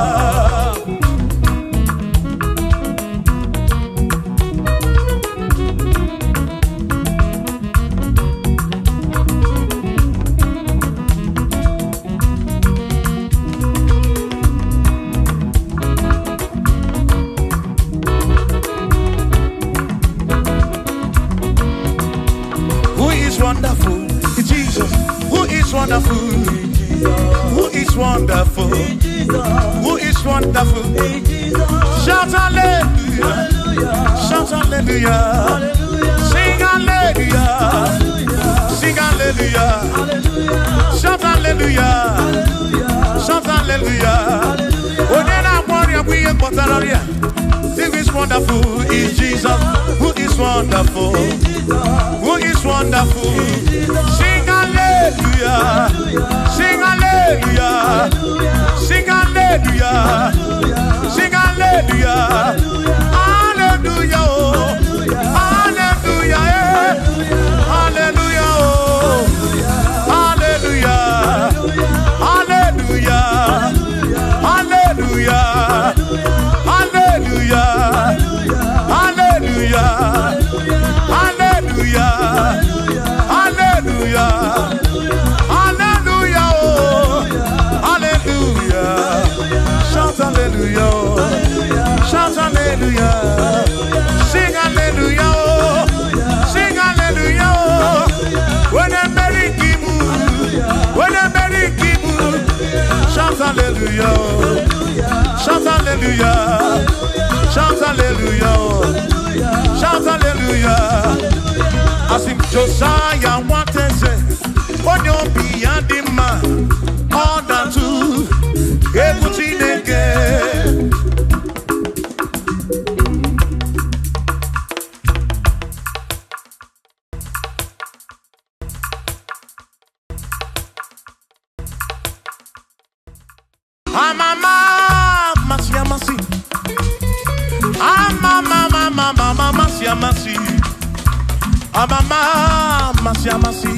Who is wonderful? It's Jesus. Who is wonderful? Who is wonderful? Who is wonderful? Shout hallelujah. Shout hallelujah. Sing hallelujah. Sing hallelujah. Shout hallelujah. Shout hallelujah. Onye na-agwọ ọrịa bụ ihe kpọtara ọrịa. Who is wonderful is Jesus. Who is wonderful? Who is wonderful? Sing hallelujah. Sing hallelujah. Sing hallelujah. Sing hallelujah. Hallelujah. Oh. Hallelujah. Eh. Hallelujah. Oh. Hallelujah. Hallelujah. Hallelujah. Hallelujah. Hallelujah. Hallelujah. Hallelujah. Hallelujah. Oh. Hallelujah. Shout hallelujah. Shout hallelujah. Sing hallelujah. Oh. Sing hallelujah. Oh. When I'm married, when I'm married, shout hallelujah. Shout hallelujah. Shout hallelujah. Shout hallelujah. Asị m Josiah nwateze, onye obi ya dị mma, ọ na-atụ egwu Chineke. Amama amasị amasị. Amama amama amasị amasị. Amama amasị amasị.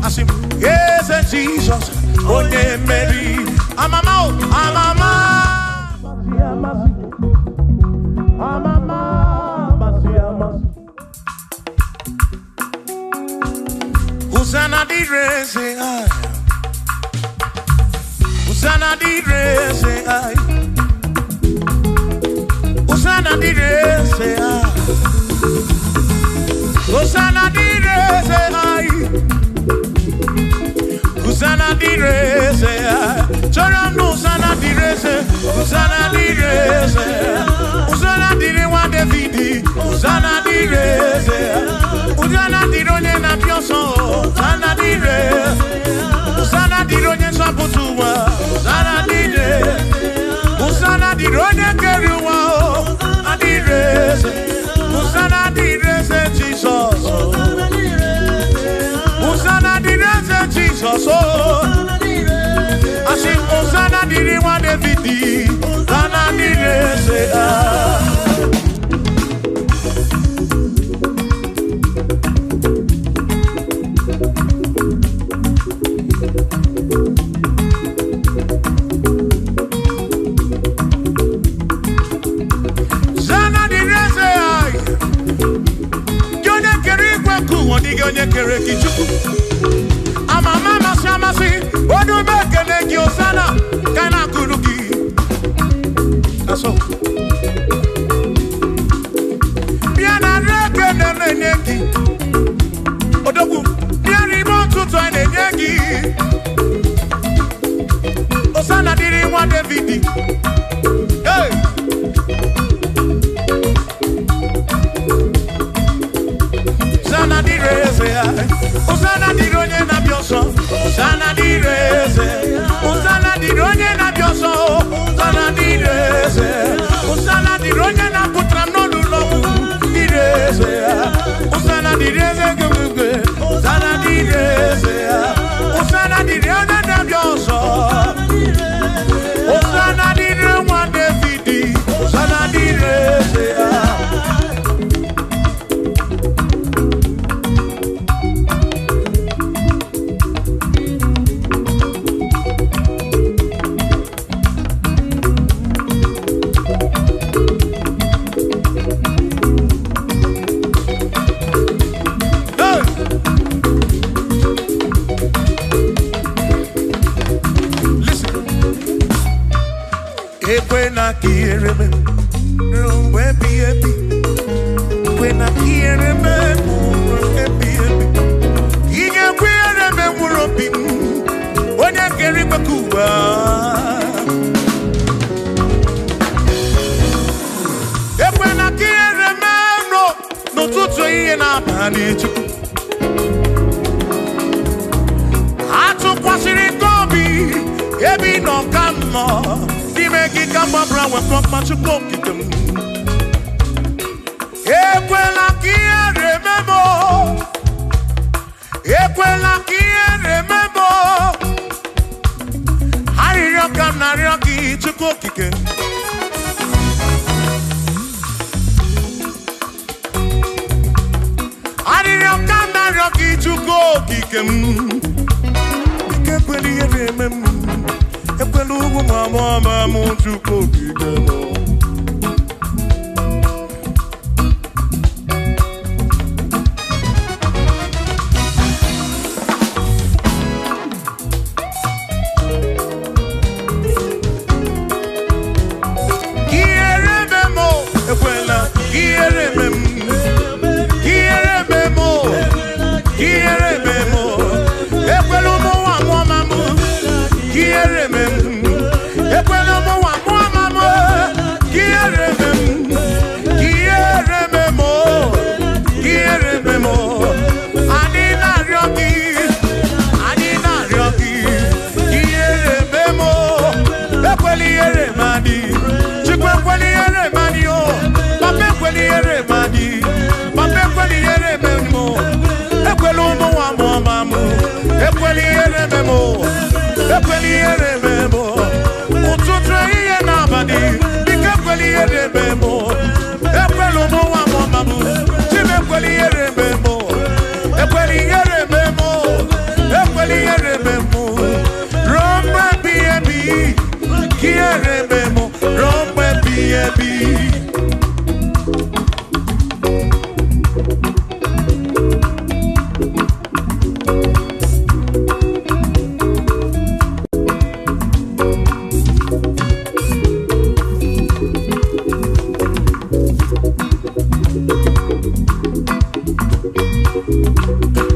Asị m eze Jizọs onye mmeri. Amama o amama amasị amasị. Amama amasị amasị. Hosanna dịrị eze anyị. Hosanna dịrị eze anyị. Hosanna dịrị eze anyị. Hosanna dịrị eze anyị. Hosanna dịrị eze anyị. Chọrọ m na Hosanna dịrị eze. Hosanna dịrị eze. Hosanna dịrị nwa David. Hosanna dịrị eze. Hosanna dịrị onye na-apịa ọsọ. Hosanna dịrị. Hosanna dịrị onye nzọpụta ụwa. Hosanna nyere gị Chukwu. Amama amasị amasị, onye ume ekele gị Hosana ka na-akụrụ gị. Asọ. Bịa na nri ekele na-enye gị. Odogwu, bịa n'ime ụtụtụ anyị na-enye gị. Hosana dịrị nwa David. Hey! Hosanna dịrị eze ya. Hosanna dịrị onye na-abịa ọsọ. Hosanna dịrị eze. Hosanna dịrị onye na-abịa ọsọ. Hosanna dịrị eze. Hosanna dịrị onye na-apụtara m n'olulu ọgwụ. Dịrị eze ya. Hosanna dịrị eze gị. Hosanna dịrị eze ya. Hosanna dịrị onye na-abịa ọsọ. Hosanna dịrị nwa David. Hosanna dịrị eze ya. Hey! Listen. Ekwena ka ihere mee ruo mgbe ebighị ebi. Ekwena ka ihere mee ruo mgbe ebighị ebi. Ị ga-ekwe ihere mee mkpụrụ obi m, onye kere igwe ka ụwa. Ekwena ka ihere mee m n'ụtụtụ ehihie na abalị Chukwu. Atụkwasịrị gị obi ebe ị nọ ka m nọ n'ime gị ka m gbabara wepụ mkpa Chukwu okike m. Ekwela ka ihere mee m o. Ekwela ka ihere mee m o. Arịrịọ ka m na-arịọ gị Chukwu okike. Arịrịọ ka m na-arịọ gị Chukwu okike m. Ike ekwela ihere eme m. Ekwela ugwu ma mụọ ma mụ Chukwu okike m. Ihere eme m o, ekwela ihere eme m. Ihere eme m o, ihere eme m o. Ekwela ụmụ nwa mụọ ma mụ. Ihere eme m. Ekwela ụmụ nwa mụọ ma mụ. Ihere eme m. Ihere eme m o. Ihere eme m o. Anyị na-arịọ gị. Anyị na-arịọ gị. Ihere eme m o. Ekwela ihere m adị. Chukwu ekwela ihere m adị o. Papa ekwela ihere m adị. Papa ekwela ihere eme m o. Ekwela ụmụ nwa mụọ ma mụ. Ekwela ihere eme m o. Ekwela ihere eme m o. Ụtụtụ ehihie na abalị, biko ekwela ihere eme m o. Ekwela ụmụ nwa mụọ ma mụ. Chim ekwela ihere eme m o. Ekwela ihere eme m o. Ekwela ihere eme m o. Ruo mgbe ebighị ebi, ka ihere eme m o. Ruo mgbe ebighị ebi.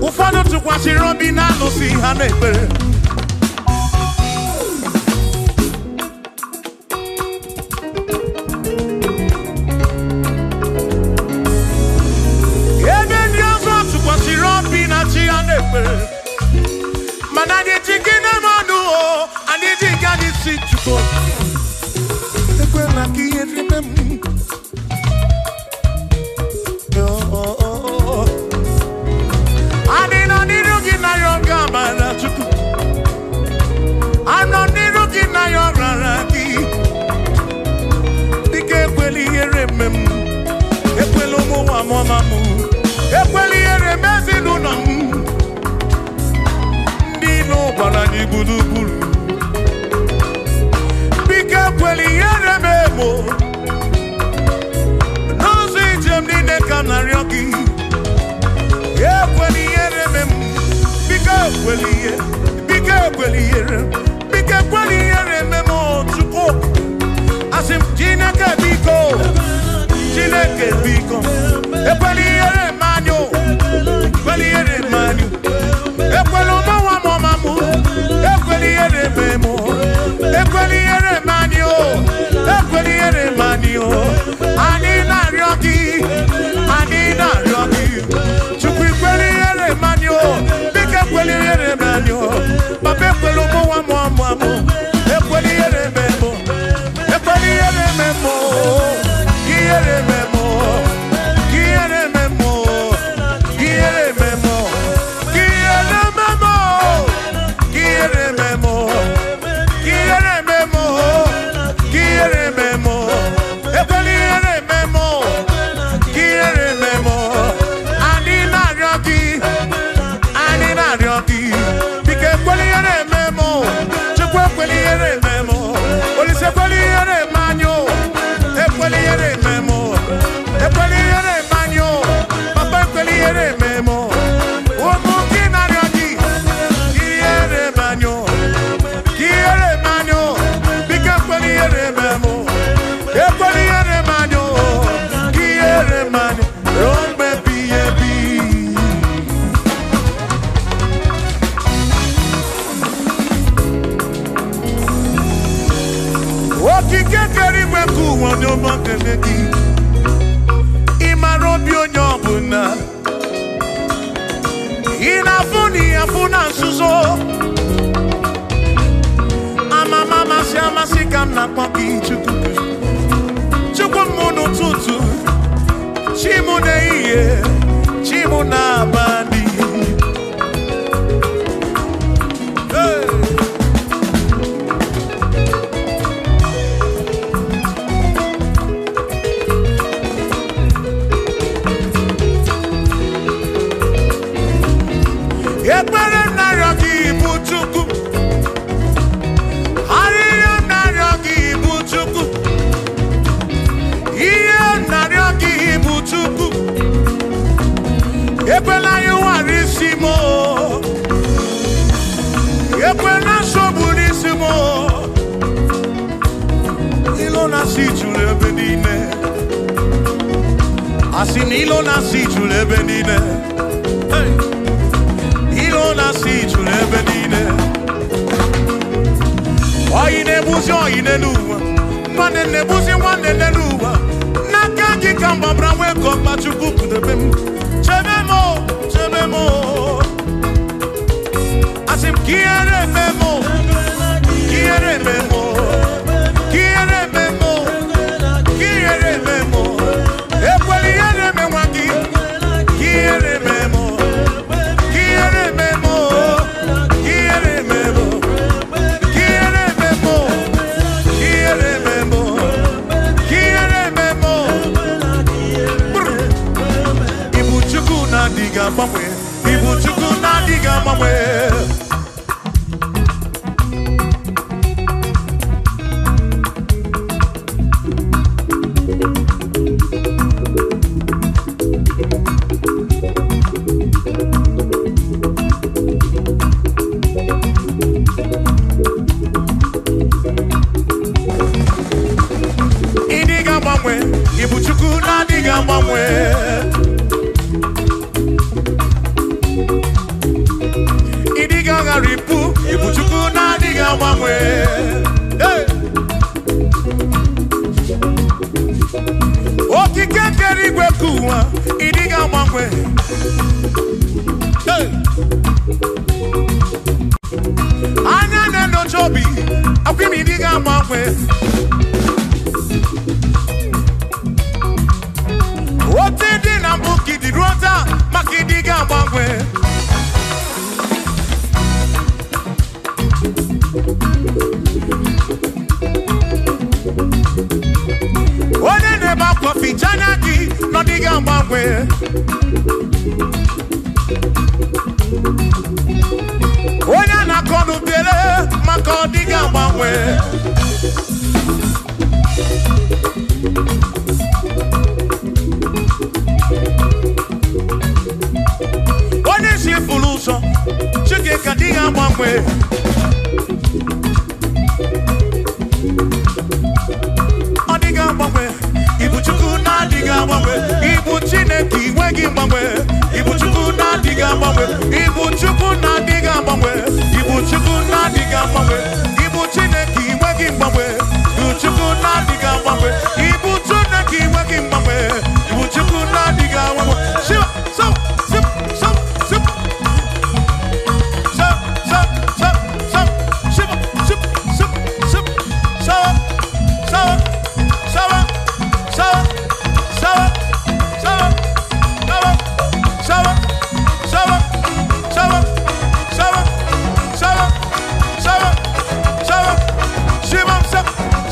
Ụfọdụ tụkwasịrị obi na-alụsị ha n'ekpere. Ebe ndị ọzọ tụkwasịrị obi na chi ha n'ekpere. Mana anyị ji gị na-eme ọnụ o, anyị ji gị anyị si Chukwu. Ekwela ka ihe rime m. Oh, oh, oh, oh. Anyị nọ n'iru gị na ya oge amara Chukwu. Anọ n'iru gị na ya ọrara gị. Dịka ekwela ihere eme m. Ekwela ụmụ nwa mụọ ma mụ. Ekwela ihere eme ezinụlọ m. Ndị ilo gbara anyị gburugburu. Biko ekwela ihere eme m o. N'ụzọ ije m niile ka m na-arịọ gị. Ekwela ihere eme m. ekwela ihe, biko ekwela ihere, biko ekwela ihere eme m Chukwu. Asị m Chineke biko, Chineke biko, ekwela ihere eme anyị o, ekwela ihere eme anyị. Ekwela ụmụ nwa m ọma mụ, ekwela ihere eme mụ, ekwela ihere eme anyị o, ekwela ihere eme anyị o. Anyị na-arịọ gị, anyị na-arịọ gị, Chukwu ekwela ihere eme anyị o, biko ekwela ihere eme anyị o. Papa ekwela ụmụ nwa m ọma mụ, ekwela ihere eme mụ, ekwela ihere eme mụ, ihere eme mụ, ihere eme mụ, ihere eme mụ, ihere eme mụ, ihere eme mụ, ihere eme mụ, ihere eme mụ, ekwela ihere eme mụ, ihere eme mụ. Anyị na-arịọ gị, anyị na-arịọ gị, biko ekwela ihere eme mụ, Chukwu ekwela ihere eme mụ, Olise ekwela ihere eme anyị o, ekwela ihere eme mụ, ekwela ihere eme anyị o, Papa ekwela ihere eme mụ, ụmụ gị na-arịọ gị, ihere eme anyị o, ihere eme anyị o, biko ekwela ihere eme mụ, ekwela ihere eme anyị o, ihere eme anyị ruo mgbe ebighị ebi. Okike kere igwe nke ụwa onye ọma kele gị, ị mara obi onye ọbụla, ị na-afụ na ị afụ na nzuzo. Amama amasị amasị ka m na-akpọ gị Chukwu, Chukwu m n'ụtụtụ, chi m n'ehihie, chi m n'abalị. Hey! Ekpere m na-arịọ gị bụ Chukwu, arịrịọ m na-arịọ gị bụ Chukwu, ihe m na-arịọ gị bụ Chukwu, ekwela anyị nwara isi m o, ekwela nsogbu n'isi m o. Ilo na-asị juru ebe niile, asị na ilo na-asị juru ebe niile. Hey! Ilo na-asị juru ebe niile. Oyi na-egbuzi oyi n'elu ụwa, nwanne na-egbuzi nwanne n'elu ụwa. N'aka gị ka m gbabara nwee ka ọkpa Chukwu kpụdebe m. Chebe m o, chebe m o. Asị m ka ihere eme m o, ka ihere eme m o, ka ihere eme m o, ka ihere eme m o. Ekwela ihere eme nwa gị, ka ihere eme m o, ka ihere eme m o, ka ihere eme m o. Quiere memo, quiere memo, quiere memo. Ibu Chukwu na-adịghị agbanwe, Ibu Chukwu na-adịghị agbanwe. Ịdịghị agbanwe, Ibu Chukwu na-adịghị agbanwe. Ịdịghị agharịpụ, Ibu Chukwu na-adịghị agbanwe. Hey! Okike kere igwe ka ụwa, ịdịghị agbanwe. Hey! Anya na-enyocha obi, akwa ime ịdịghị agbanwe. Otu dị na mbụ ka ịdị ruo taa, maka ịdịghị agbanwe. Onye na-ebe akwa ficha anya gị na ọ dịghị agbanwe. Onye a na-akọ n'ubere maka ọ dịghị agbanwe. Onye isi furu ụzọ, chi gị mgbanwe. Ịbụ Chineke inweghị mgbanwe. Ịbụ Chukwu na-adịghị agbanwe. Ịbụ Chukwu na-adịghị agbanwe. Ịbụ Chukwu na-adịghị agbanwe. Ịbụ Chineke inweghị mgbanwe. Ịbụ Chukwu na-adịghị agbanwe. Ịbụ Chineke inweghị mgbanwe. Ịbụ Chukwu na-adịghị agbanwe. Shiva, so, sip, so, sip. So, so, so, so, shiva, sip, sip, sip. So, so, so, so, so, so, so, so, so, so, so, so, so, Shivam sap,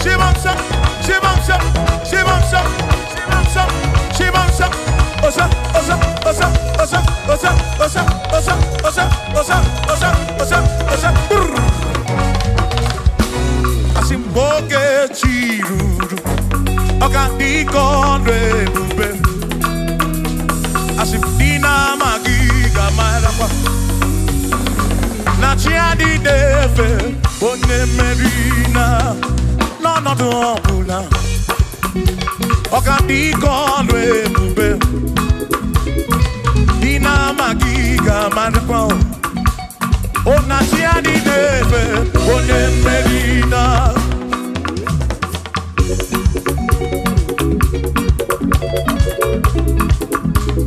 Shivam sap, Shivam sap, Shivam sap, Shivam sap, Shivam sap. Osa, osa, osa, osa, osa, osa, osa, osa, osa, osa, osa, osa. Brr. Asị m oge chi ruru, ọ ga-adị ka ọnụ ebube. Asị m ndị na-amaghị ga-amarakwa na chi adịghị efe onye mmeri na n'ọnọdụ ọbụla. Ọ ga-adị ka ọnụ ebube. Ndị na-amaghị ga-amarakwa o na chi adịghị efe onye mmeri na.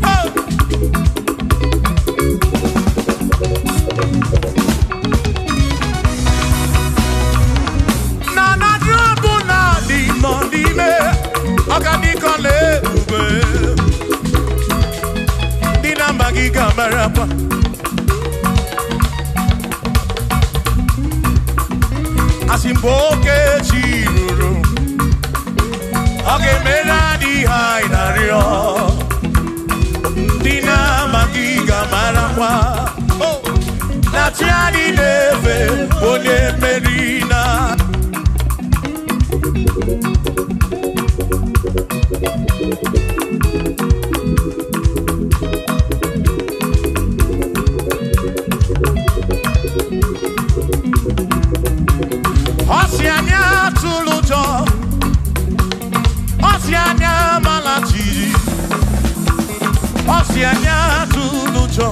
Hey! Na na drọbụ na dị nọ n'ime ọ ga dị ka ọla ebube. Ndị na-amaghị ga-amarakwa. Asị mgbe oge chi ruru, ọ ga-emere anyị ihe anyị na-arịọ. Ndị na-amaghị ga-amarakwa Oh! na chi anyị na-efe onye mmeri na. Ọ sị anyị atụla ụjọ, ọ sị anyị amala jijiji, ọ sị anyị atụla ụjọ.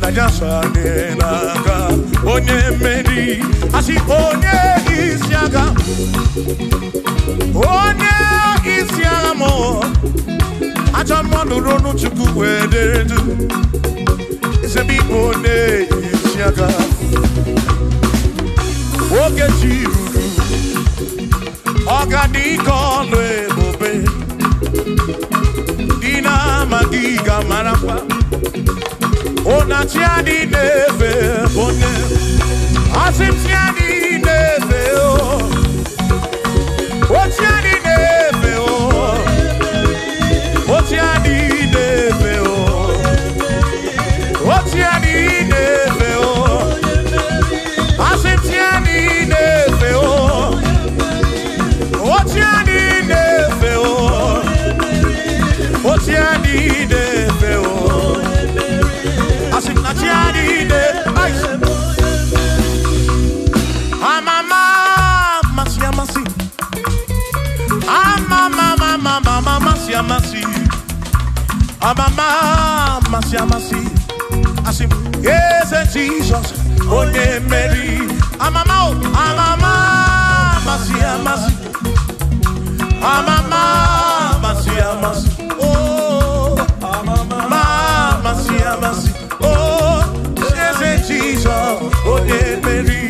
Na ya so anyị n'aka onye mmeri. Asị onye isi agha, onye isi agha mụ. Ajọ mmadụ ronu Chukwu wee dere du. Eze m ịbụ onye isi agha. Oge chi ruru, ọ ga-adị ka ọlụ ebube. Ndị na-amaghị ga-amarakwa na chi adị na-efe onye. Asị m chi adị na-efe o, o chi adị na-efe o, o chi adị na-efe o, o chi adị na-efe o. Asị m chi adị na-efe o, o chi adị na-efe o, o chi adị na-efe o. Asị m na chi adị na-efe. Amama amasị amasị. Amama amama amasị amasị. Amama amasị amasị. Asị m eze Jizọs onye mmeri. Amama o, amama amasị amasị. Amama amasị amasị. Oh, amama amasị amasị. Oh, eze Jizọs onye mmeri.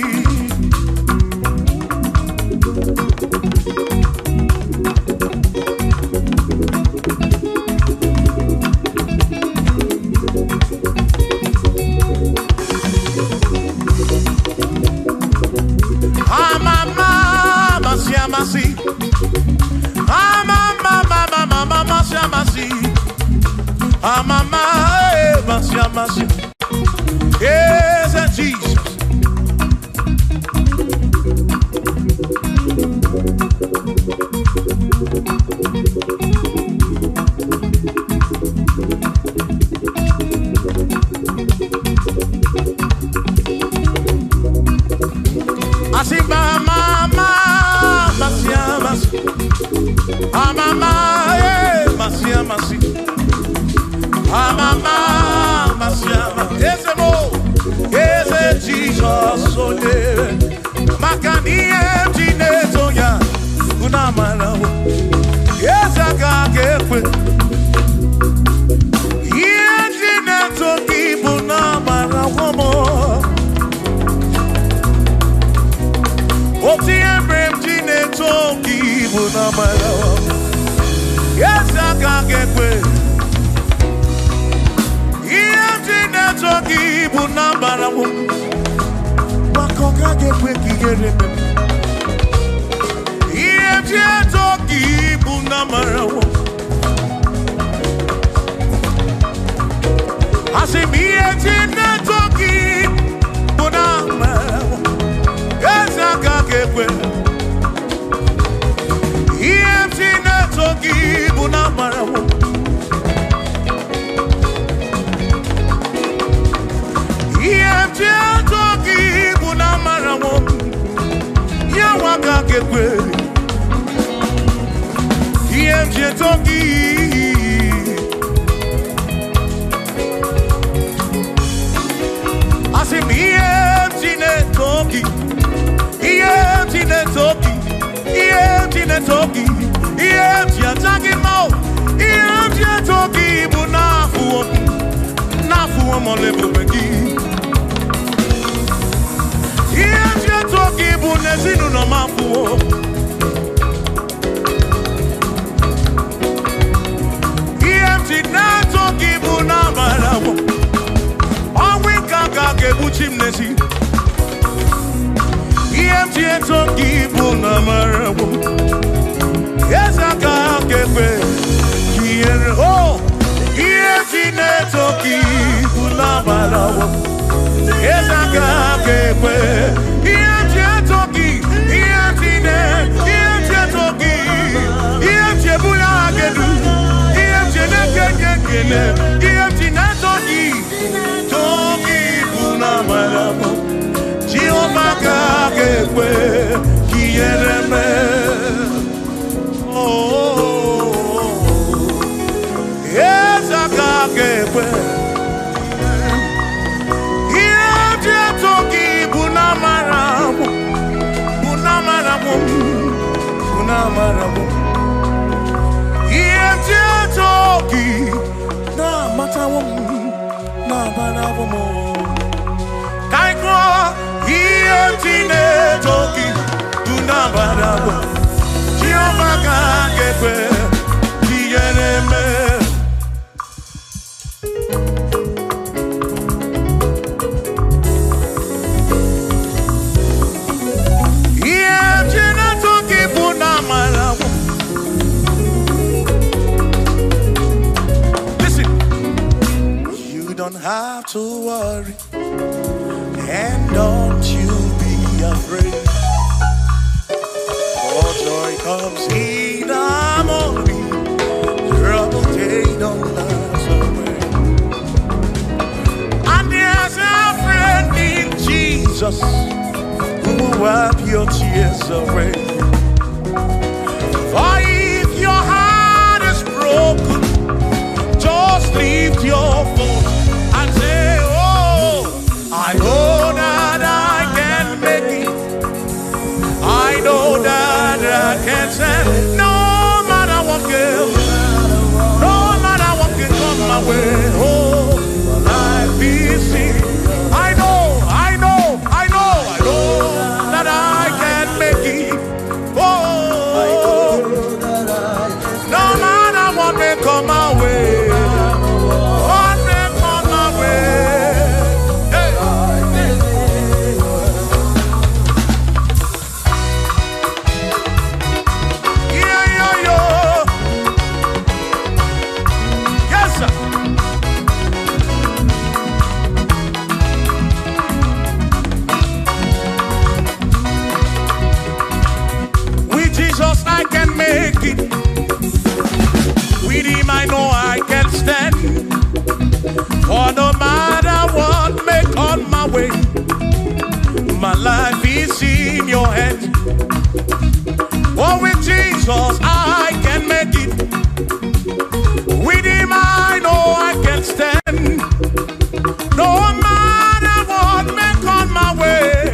Amama amasị amasị. Amama amama amasị amasị. Amama amasị amasị. Eze Jizọs. Asị mama amasị amasị. Amama Jizọs onye maka na ihe m ji na-eto ya bụ na amara m. Eze aka ga-ekwe ihe m ji na-eto gị bụ na amara m. Otu ihe mere m ji na-eto gị bụ na amara m. Eze aka ga-ekwe ihe m ji na-eto gị bụ na amara m. Maka ọ gaghị ekwe ka ihere mee m. Ihe m ji eto gị bụ na amara m. Asị m ihe m ji na-eto gị bụ na amara m. Eze aka ga-ekwe ihe m ji na-eto gị bụ na amara m. Ihe m ji eto gị bụ na amara m. Ya nwa aka ga-ekwe ihe m ji eto gị. Asị m ihe m ji na-eto gị, ihe m ji na-eto gị, ihe m ji na-eto gị, ihe m ji aja gị mma o, ihe m ji eto gị bụ n'afụwo m, n'afụwo m ọla ebube gị. Ihe m ji eto gị bụ n'ezinụlọ m afụwo. Ihe m ji na-eto gị bụ n'amara m. Ọnwụ ike aka ga-egbuchi m n'ezi. Ihe m ji eto gị bụ n'amara m. Eze aka ga-ekwe ka ihere o. Ihe m ji na-eto gị bụ n'amara m. Eze aka ga-ekwe ihe m ji eto gị, ihe m ji na- ihe m ji eto gị, ihe m ji ebuli aha gị elu, ihe m ji na-ekenye ekele, ihe m ji na-eto gị, too gị bụ n'amara m. Jehova ka ga-ekwe ka ihere mee. Oh, eze aka ga-ekwe ihe m ji eto gị bụ n'amara m, bụ n'amara m, bụ n'amara m. Ihe m ji eto gị na-amatawo m, na-amarawo m. Ka anyị gụọ ihe m ji na-eto gị bụ n'amara m. Jehova ka ga-ekwe ka ihere mee. Ihe m ji na-eto gị bụ n'amara m. Listen, you don't have to worry, and don't you be afraid. For joy comes in the morning, trouble they don't last away. And there's a friend in Jesus who will wipe your tears away. For if your heart is broken, just lift your voice and say, oh, I know that I can make it. I know that I can stand. No matter what girl, no matter what can come my way. Oh, my life is in. I know, I know, I know, I know that I can make it. Oh, no matter what may come my way. What may come my way. Hey. Yeah, yeah, yeah. Yes, sir. With Jesus, I can make it. With Him, I know I can stand. For no matter what may come my way, my life is in your hands. Oh, with Jesus, I can make it. With Him, I know I can stand. No matter what may come my way,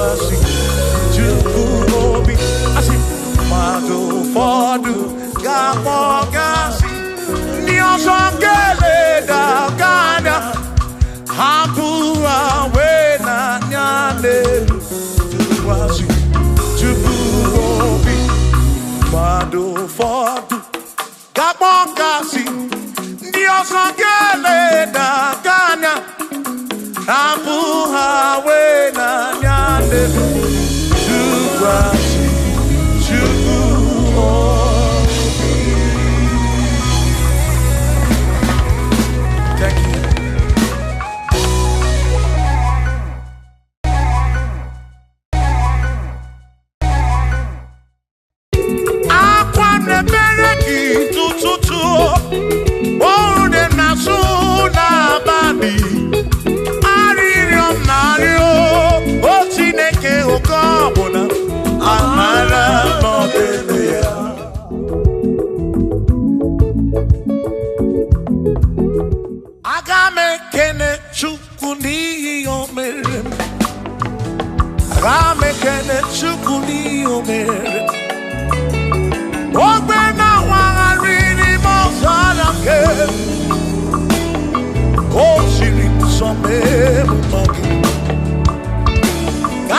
Tụkwasị Chukwu obi. Asị mmadụ ụfọdụ ga-akpọ gasị, ndị ọzọ ga-eleda gị anya, hapụ ha wee n'anya n'elu. Tụkwasị Chukwu obi. Mmadụ ụfọdụ ga-akpọ gasị, ndị ọzọ ga-eleda gị anya, hapụ ha wee n'anya n'elu. Tụkwasị Chukwu obi. Thank you. Akwa na-emere gị tụtụtụ, ọrụ dị na-asụ n'abalị, arịrịọ m na-arịọ, o Chineke, oke ọbụla amara n'ọdịdị ya. Aga m ekene Chukwu n'ihi o mere m. Aga m ekene Chukwu n'ihi o mere m. Ogbe na-awagharị n'ime ọzara nke o siri nsọ mee mma gị.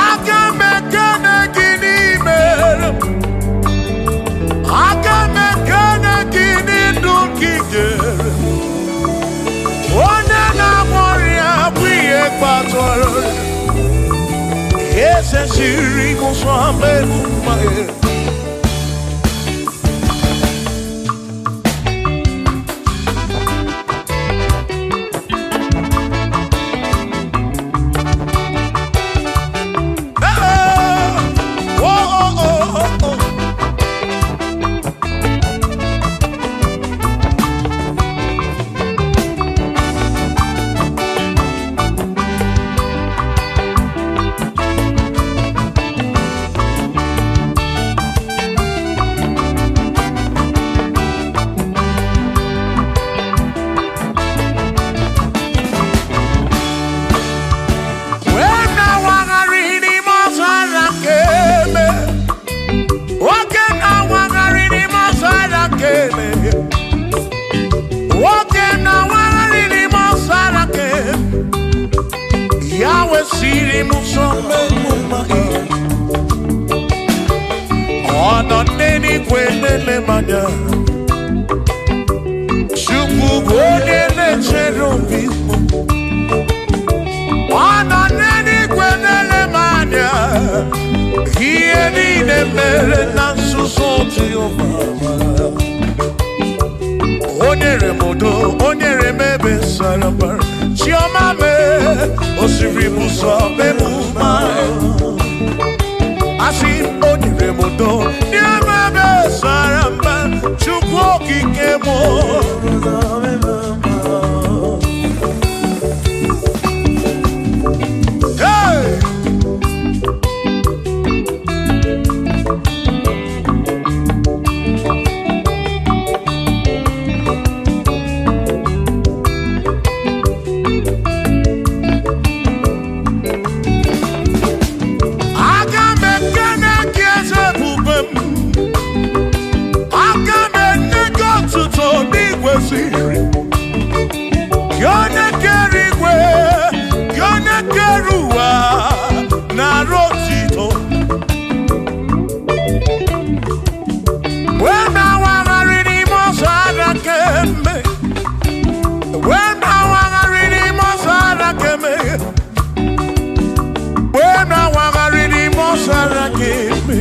Aga m ekene gị n'ime m. Aga m ekene gị n'ndụ gị nyere m. Onye na-agwọ ọrịa bụ ihe kpatara eze siri m nsọ mee mma gị. Oh, oh, oh, oh, oh. Wee na-awagharị n'ime ọzara nke eme. Nwoke na-awagharị n'ime ọzara nke eme. Nwoke na-awagharị n'ime ọzara nke eme. Ya wesịrị m nsọ mmemme ya. Ọ nọ n'eluigwe na-ele m anya. Chukwu bụ onye na-echere obi m. Ọ nọ n'eluigwe na-ele m anya. Ihe niile mere na nzuzo Jehova mara. O nyere m udo, o nyere m ebe sara mbara. Chiọma mee, o siri m ụzọ mee m mma. Asị m, o nyere m udo, nye m ebe sara mbara. Chukwu okike m. Hey! Aga m ekene gị eze ebube m. Aga m enye gị otuto n'igwe siri. Gị onye kere igwe, gị onye kere ụwa, nara otito. Wee na-awagharị n'ime ọzara kemgbe. Wee na-awagharị n'ime ọzara kemgbe. Wee na-awagharị n'ime ọzara kemgbe.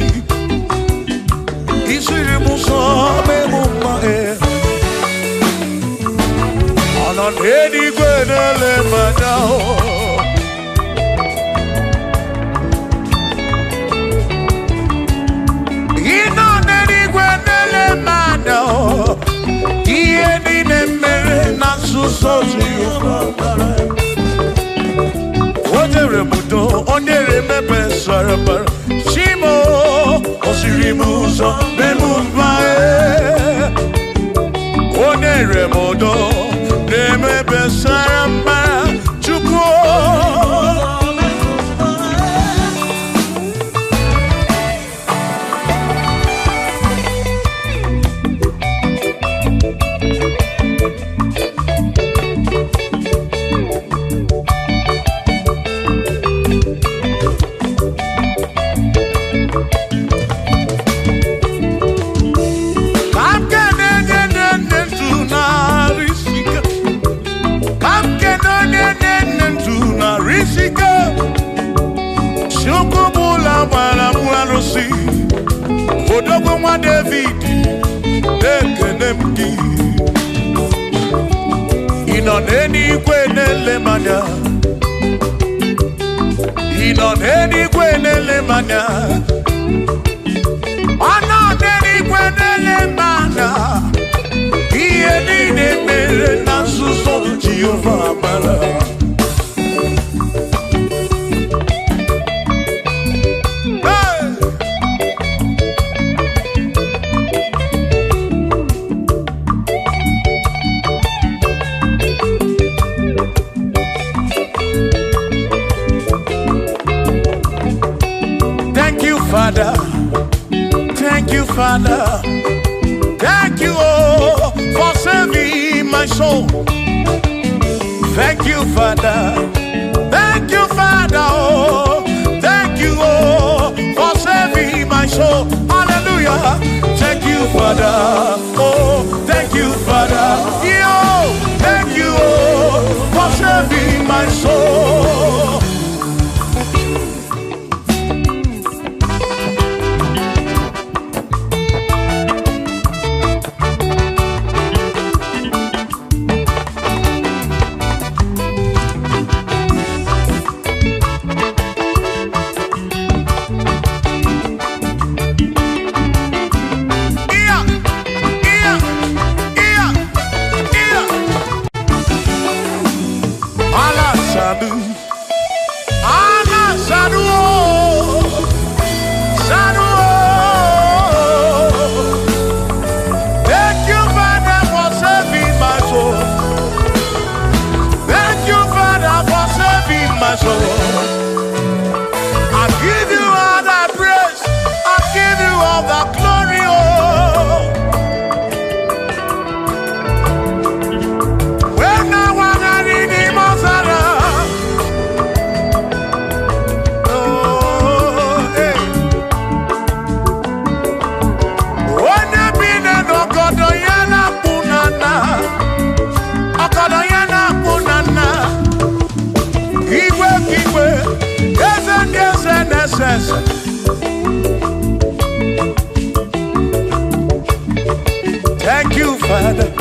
Isiri m ụzọ mee m mma e. Ọ nọ n'eluigwe na-ele m anya o. Ị nọ n'eluigwe na-ele m anya o. Ihe niile mere na nzuzo Jehova mara. O nyere m udo, o nyere m ebe sara mbara. Chimo, o siri m ụzọ mee m mma e. O nyere m udo, na-eme ebe sara mbara. Chukwu. nwa David, ekene m gị. Ị nọ n'eluigwe na-ele m anya. Ị nọ n'eluigwe na-ele m anya. Ọ nọ n'eluigwe na-ele m anya. Ihe niile mere na nzuzo Jehova mara. Hey! Thank you, Father. Thank you, Father. Thank you, oh, for saving my soul. Thank you, Father. Thank you, Father. Oh, thank you, oh, for saving my soul. Hallelujah. Thank you, Father. Oh, thank you, Father. Yo, thank you, oh, for saving my soul. Yeah, yeah, yeah, yeah. Allah Sadu, Allah Sadu, oh, Sadu. Oh. Thank you, Father, for saving my soul. Thank you, Father, for saving my soul. I give you all the praise. I give you all the glory. Oh. When I was in the Mozara, oh, hey. Onye bi n'ọgọdọ ya na-akpụ na nna, ọgọdọ ya na-akpụ na nna. Igwe ka igwe, eze ndị eze na-ese ese. Thank you, Father.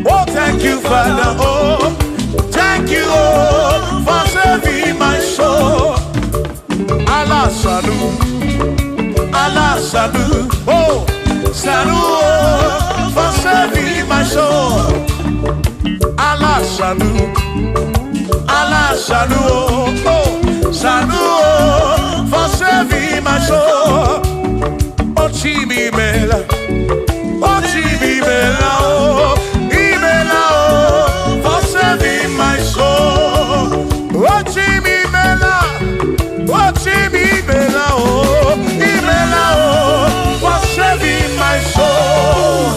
Oh, thank you, Father. Oh, thank you, oh, for saving my soul. Allah Sanu, Allah Sanu, oh, Sanu, oh, for saving my soul. Allah Sanu, Allah Sanu, oh, oh, Sanu, oh, for saving my soul. Oh, Chimi Mela. Oh, Chimi Mela, oh, Imela, oh, for saving my soul. Oh, Chimi Mela, oh, Chimi Mela, oh, Imela, oh, for saving my soul.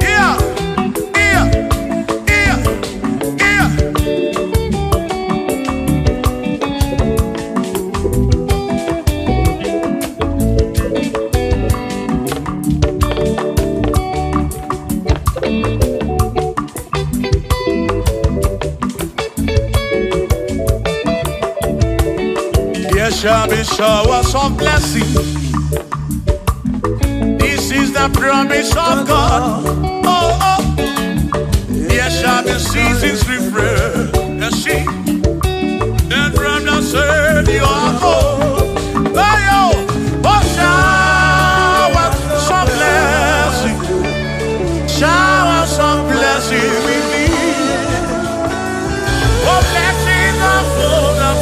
Yeah, yeah, yeah, yeah. There shall be showers of blessing. This is the promise of God. Oh, oh. There shall be seasons refresh. And she and from the Savior. Oh, oh, oh, shower some blessing. Shower some blessing with me. Oh, blessings are full of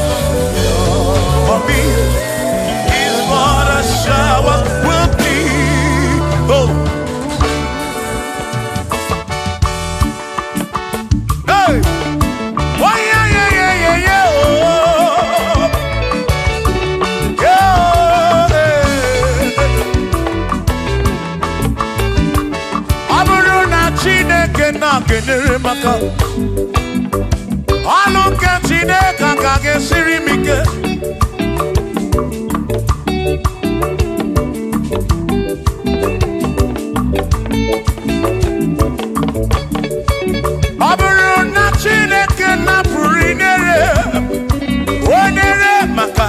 for me is what a shower will be. Oh, hey, why, yeah, yeah, yeah, yeah, yeah, oh, yeah, ọ bụrụ na Chineke na-enyere m aka, ọlụ nke Chineke agaghị esiri m ike. Ọ bụrụ na Chineke napụrụ inyere o nyere maka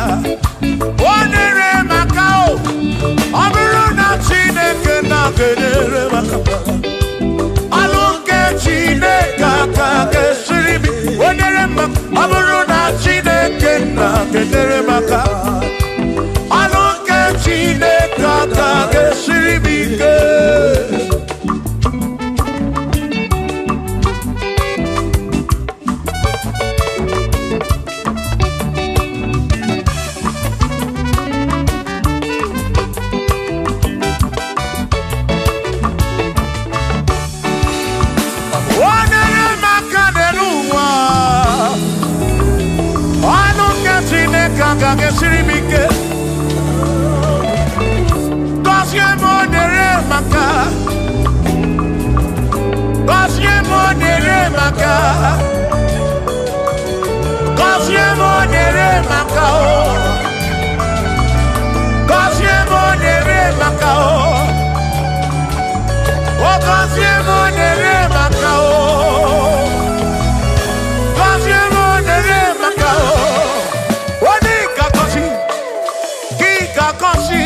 aka. Gọzie m, nyere m aka o. Gọzie m, nyere m aka o. O gọzie m, nyere m aka o. Gọzie m, nyere m aka o. Onye ga-agọzi, gị ga-agọzi.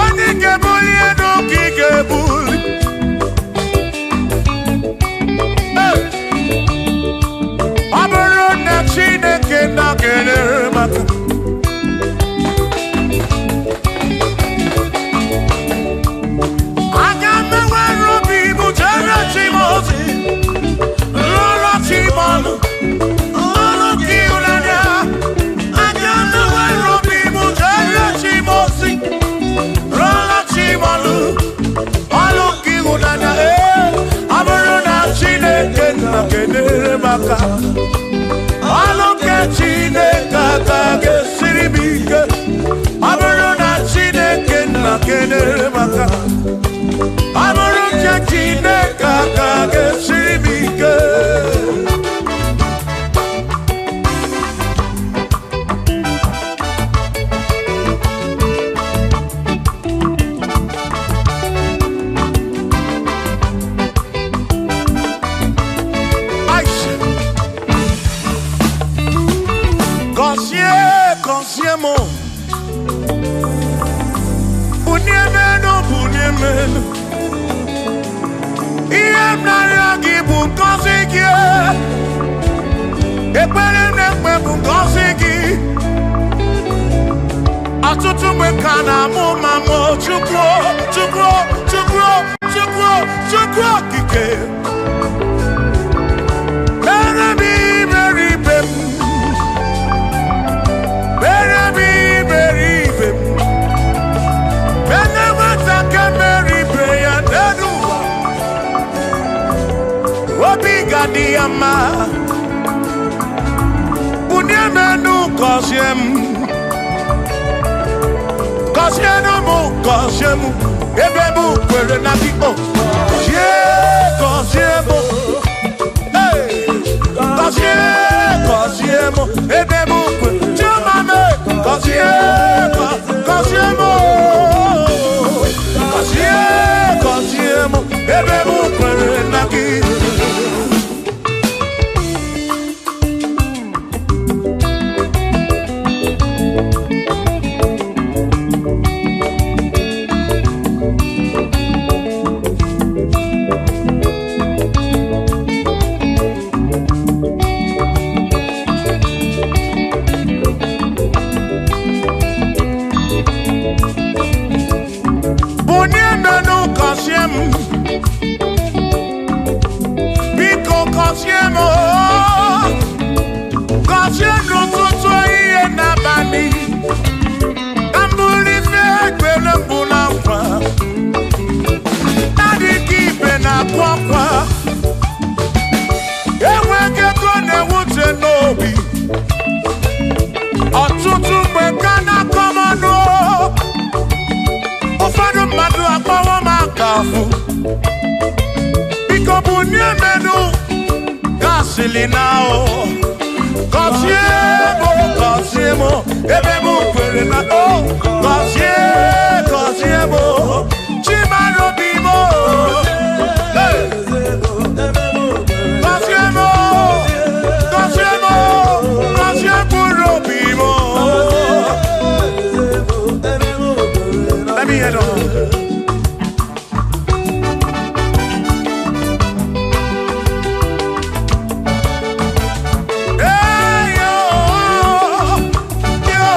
Onye ga-ebuli elu ka ị ga-ebuli. Hey! Ọ bụrụ na Chineke nọgidere maka aga m enwere obi bụ jere chi m ozi, lụrụ chi m ọlụ, ọlụ gị ịhụnanya. Aga m enwere obi bụ jere chi m ozi, lụrụ chi m ọlụ, ọlụ gị ịhụnanya. Ee, ọ bụrụ na Chineke nọgidere maka ọlụ nke Chineke aka ga-esiri m ike. Ọ bụrụ na Chineke nọgidere maka ọ bụrụ nke Chineke aka ga-esiri m ike. Aisha. Gọzie, gọzie m, bunie m elu, bunie m elu. Ihe m na-arịọ gị bụ ngọzi gị. Ekpere m na-ekpe bụ ngọzi gị. Ọtụtụ mgbe ka na-amụ ma mụ Chukwu, Chukwu, Chukwu, Chukwu, Chukwu okike. Mere m iberibe m, mere m iberibe m. Mere nwata nke mere ibe ya n'elu ụwa, obi ga-adị ya mma. Bunie m enu, gọzie m. Gọzienụ m, gọzie m, ebe m kwere na gị o. Gọzie, gọzie m. Hey! Gọzie, gọzie m, ebe m kwere. Chioma m, gọzie, gọzie m o. Gọzie, gọzie m, ebe m kwere na gị. Bunie m enu, gọzie m. Biko gọzie m o. Gọzie m n'ụtụtụ, ehihie n'abalị. Ka m bụrụ ife ekpere mbụ na nkwa. Adịghị ibe na-akwa akwa. Enweghị ego na-ewute n'obi. Ọtụtụ mgbe ka na-akọ m ọnụ. Ụfọdụ mmadụ akpọwo m aka afụ. Biko bunie m enu, gasịlị na o. Gọzie m, gọzie m, ebe m kwere na o. Gọzie, gọzie m, Chimarobi m. Hey! Gọzie m, gọzie m, gọzie mkpụrụ obi m. Let me hear it. Hey, yo, yo.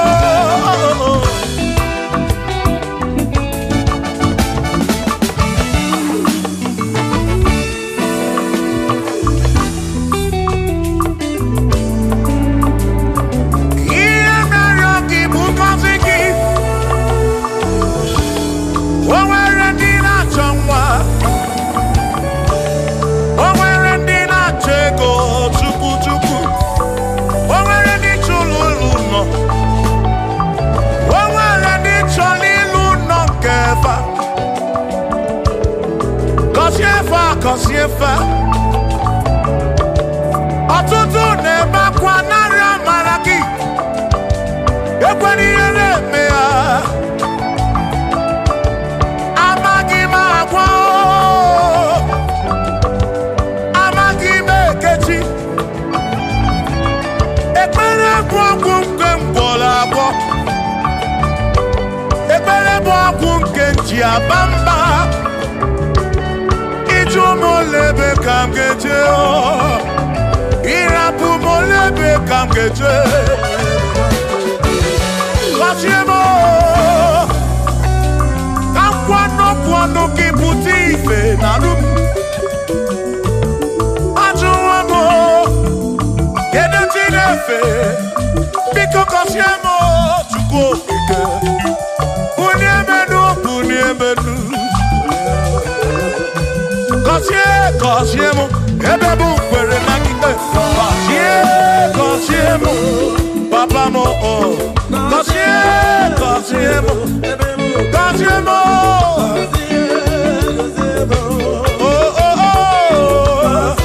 bụ ọgwụ nke m gwọrọ agwọ. Ekpere bụ ọgwụ nke m ji aba mba. Ịjụ m ole ebe ka m ga-eje, ịrapụ m ole ebe ka m ga-eje. Gọzie m ka m kwuo n'okwu ọnụ gị pụta ife na arụ m. Ajụwo m kedu chi na-efe, biko gọzie m Chukwu okike. Bunie m enu, bunie m enu. Gọzie, gọzie m, ebe m kwere na gị. Gọzie, gọzie m, papa m o. Gọzie, gọzie m, gọzie m o. Oh, oh, oh.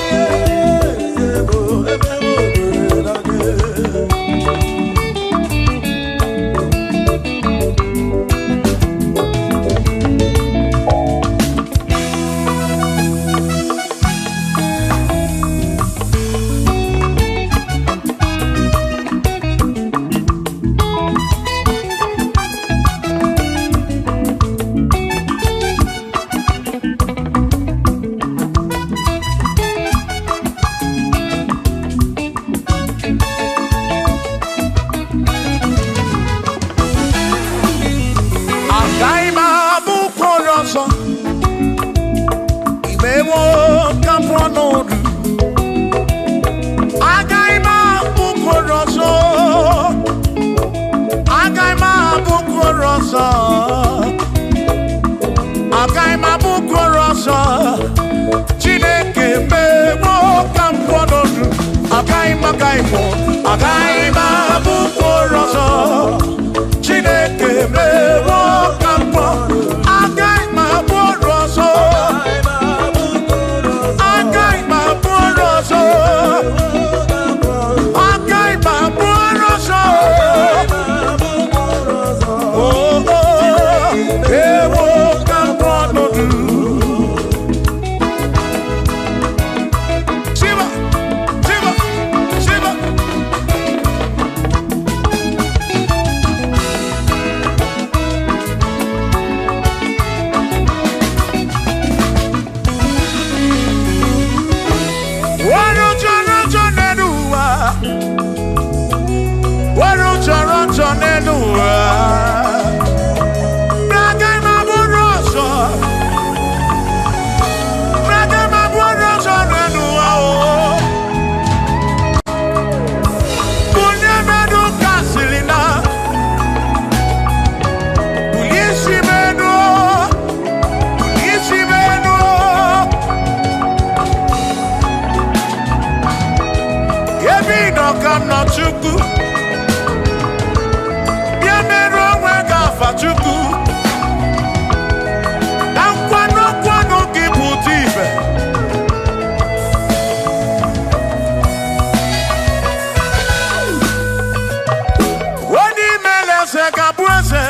Agaghị m abụ ụkwụ ọzọ, imewo ka m pụọ n'ọdụ. Agaghị m abụ ụkwụ ọzọ, agaghị m abụ ụkwụ ọzọ, agaghị m abụ ụkwụ ọzọ. Chineke mewo ka m pụọ n'ọdụ. Agaghị m, agaghị m, agaghị m abụ ụkwụ ọzọ. Chineke mewo ka m pụọ. Agaghị m abụ ọrụ ọzọ. Agaghị m abụ ọrụ ọzọ. Agaghị m abụ ọrụ ọzọ. Oh, oh, ewo ka m pụọ n'ọdụ. Shiva, Shiva, Shiva. Wọ́n jọrọ jọ nínú wa. Wọ́n jọrọ jọ nínú wa. Braga ma bụrụ ọzọ. Braga ma bụrụ ọzọ nínú wa o. Bunye mmadụ kasịrị na. Bulie isi m enu. Bulie isi m enu. Ebe ị nọ ka m nọ Chukwu. Bịa merụ onwe gị afa Chukwu. Ka nkwanụ nkwanụ gị pụta ibe. Onye imele eze ga-abụ eze.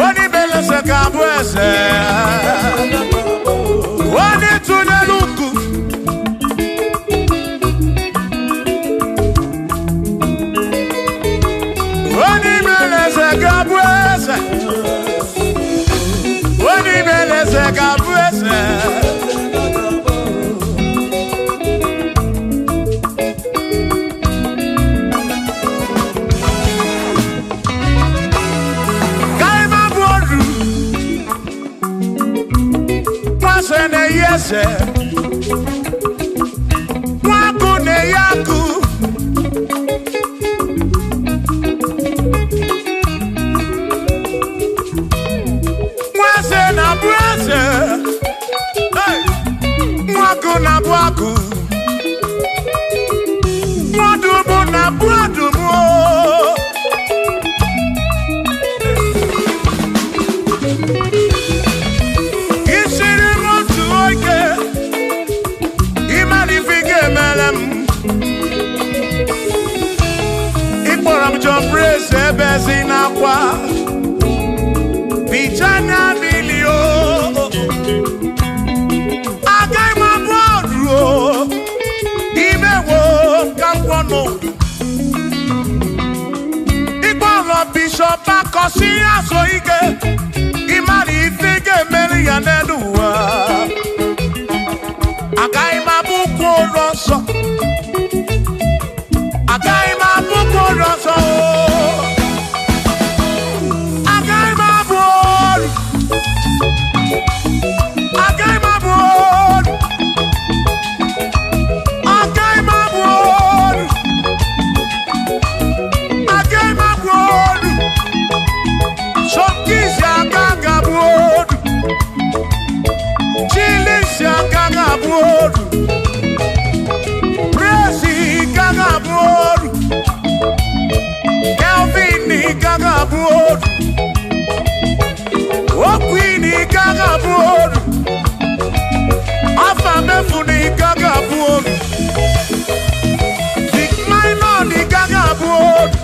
Onye imele eze ga-abụ eze. Onye tụnyere ukwu. Onye imele eze ga-abụ eze. Onye imele eze ga-abụ eze. Ka ị ma bụ ọrụ. Nwaze na-eyi eze. Nwagụ na-eyi agụ. Nwaze na-abụ eze. Hey! Nwagụ na-abụ agụ. Nwadụm na-abụ adụm o. Isiri m otu oge, ịmara ife ị ga-emere m. Ị kpọrọ m John Praise ebe ezi n'akwa. Bicha anya mmiri o. Agaghị m abụ ọrụ o. Imewo ka m kwọ n'ụdụ. Ọbakọsi azụ ike, ịmara ife ga-emeri ya n'elu ụwa. Agaghị m abụkwa ụlọ nsọ. Agaghị m abụkwa ụlọ nsọ. Agaghị m abụ ọrụ. Agaghị m abụ ọrụ. Agaghị m abụ ọrụ. Agaghị m abụ ọrụ. Sọmkisi agaghị abụ ọrụ. Chilisi agaghị abụ ọrụ. Prezi gaghị abụ ọrụ. Kelvin gaghị abụ ọrụ. Okwin gaghị abụ ọrụ. Afa Mefuni gaghị abụ ọrụ. Vic Minor gaghị abụ ọrụ.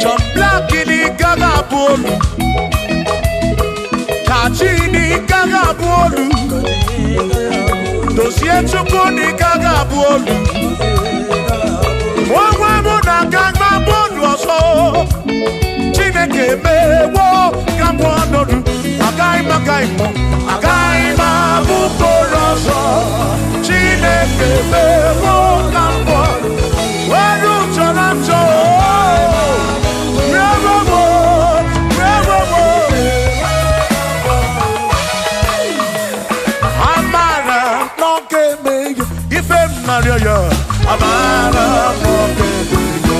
John Black gaghị abụ ọrụ. Kachi gaghị abụ ọrụ. Dozie Chukwu gaghị abụ ọrụ. Nwa mụ na aga abụ ọrụ ọzọ. Chineke mewo ka m ọnọdụ. Agaghị m agaghị m agaghị m abụ mkpụrụ ọzọ. Chineke mewo ka m ọnọdụ. Were chọrọ nchọ. Amara n'oge eme ya, ife m narịọ ya. Amara n'oge eme ya.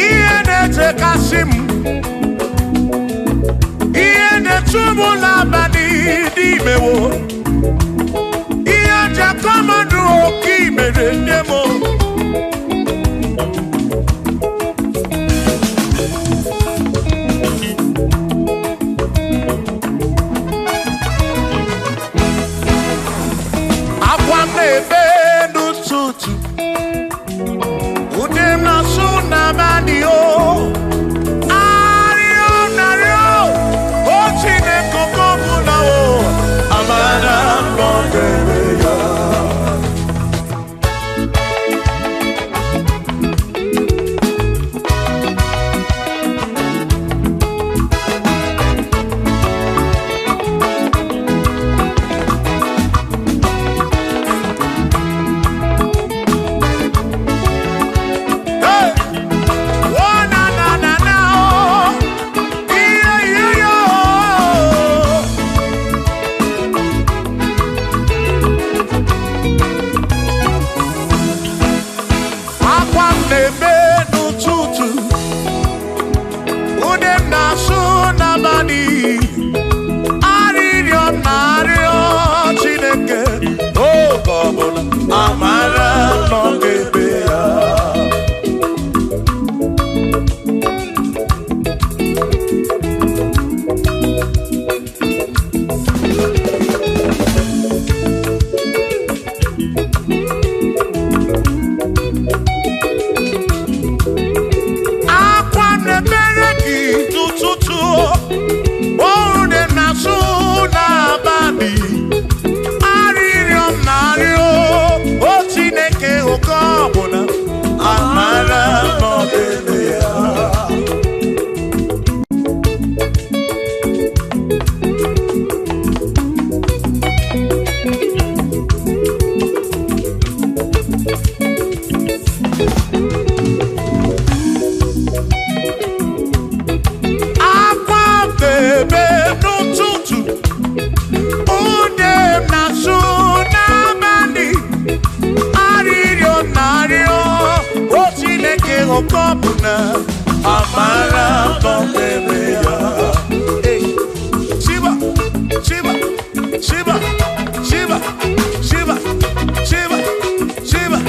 Ihe na-echekasị m, ihe na-echu m n'abalị n'imewo, ihe njakọmọdụ oke imere nne m. Akwa m na-ebe n'ụtụtụ, ude m na-asụ n'abalị o. Arịọ narịọ, o Chineke oke ọbụla o, amara m ọ ga-eme ya. Hey! Oh, na, na, na, na, oh. Yeah, yeah, yeah, oh. Akwa m na-eme n'ụtụtụ, ude m na-asụ n'abalị, arịrịọ m na-arịọ Chineke, oge ọbụla amara nọ ga-ebe ya. Akwa na-emere gị n'ụtụtụ, oru na-asụ n'abalị, arịrịọ m na-arịọ, o Chineke oke ọbụla, amara n'ọdịdị ya. Akwa na-eme n'ụtụtụ, ude m na-asụ n'abalị, arịrịọ m na-arịọ, o Chineke oke ọbụla, amara n'ọdịdị ya. Hey. Shiba, Shiba, Shiba, Shiba, Shiba, Shiba, Shiba,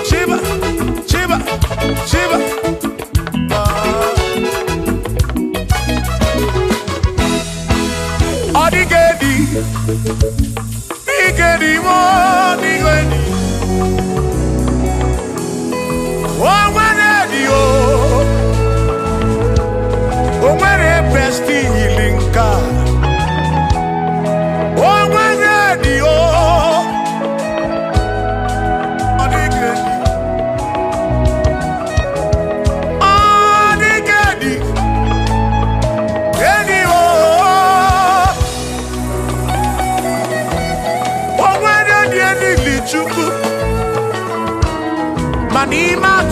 Shiba, Shiba, Shiba.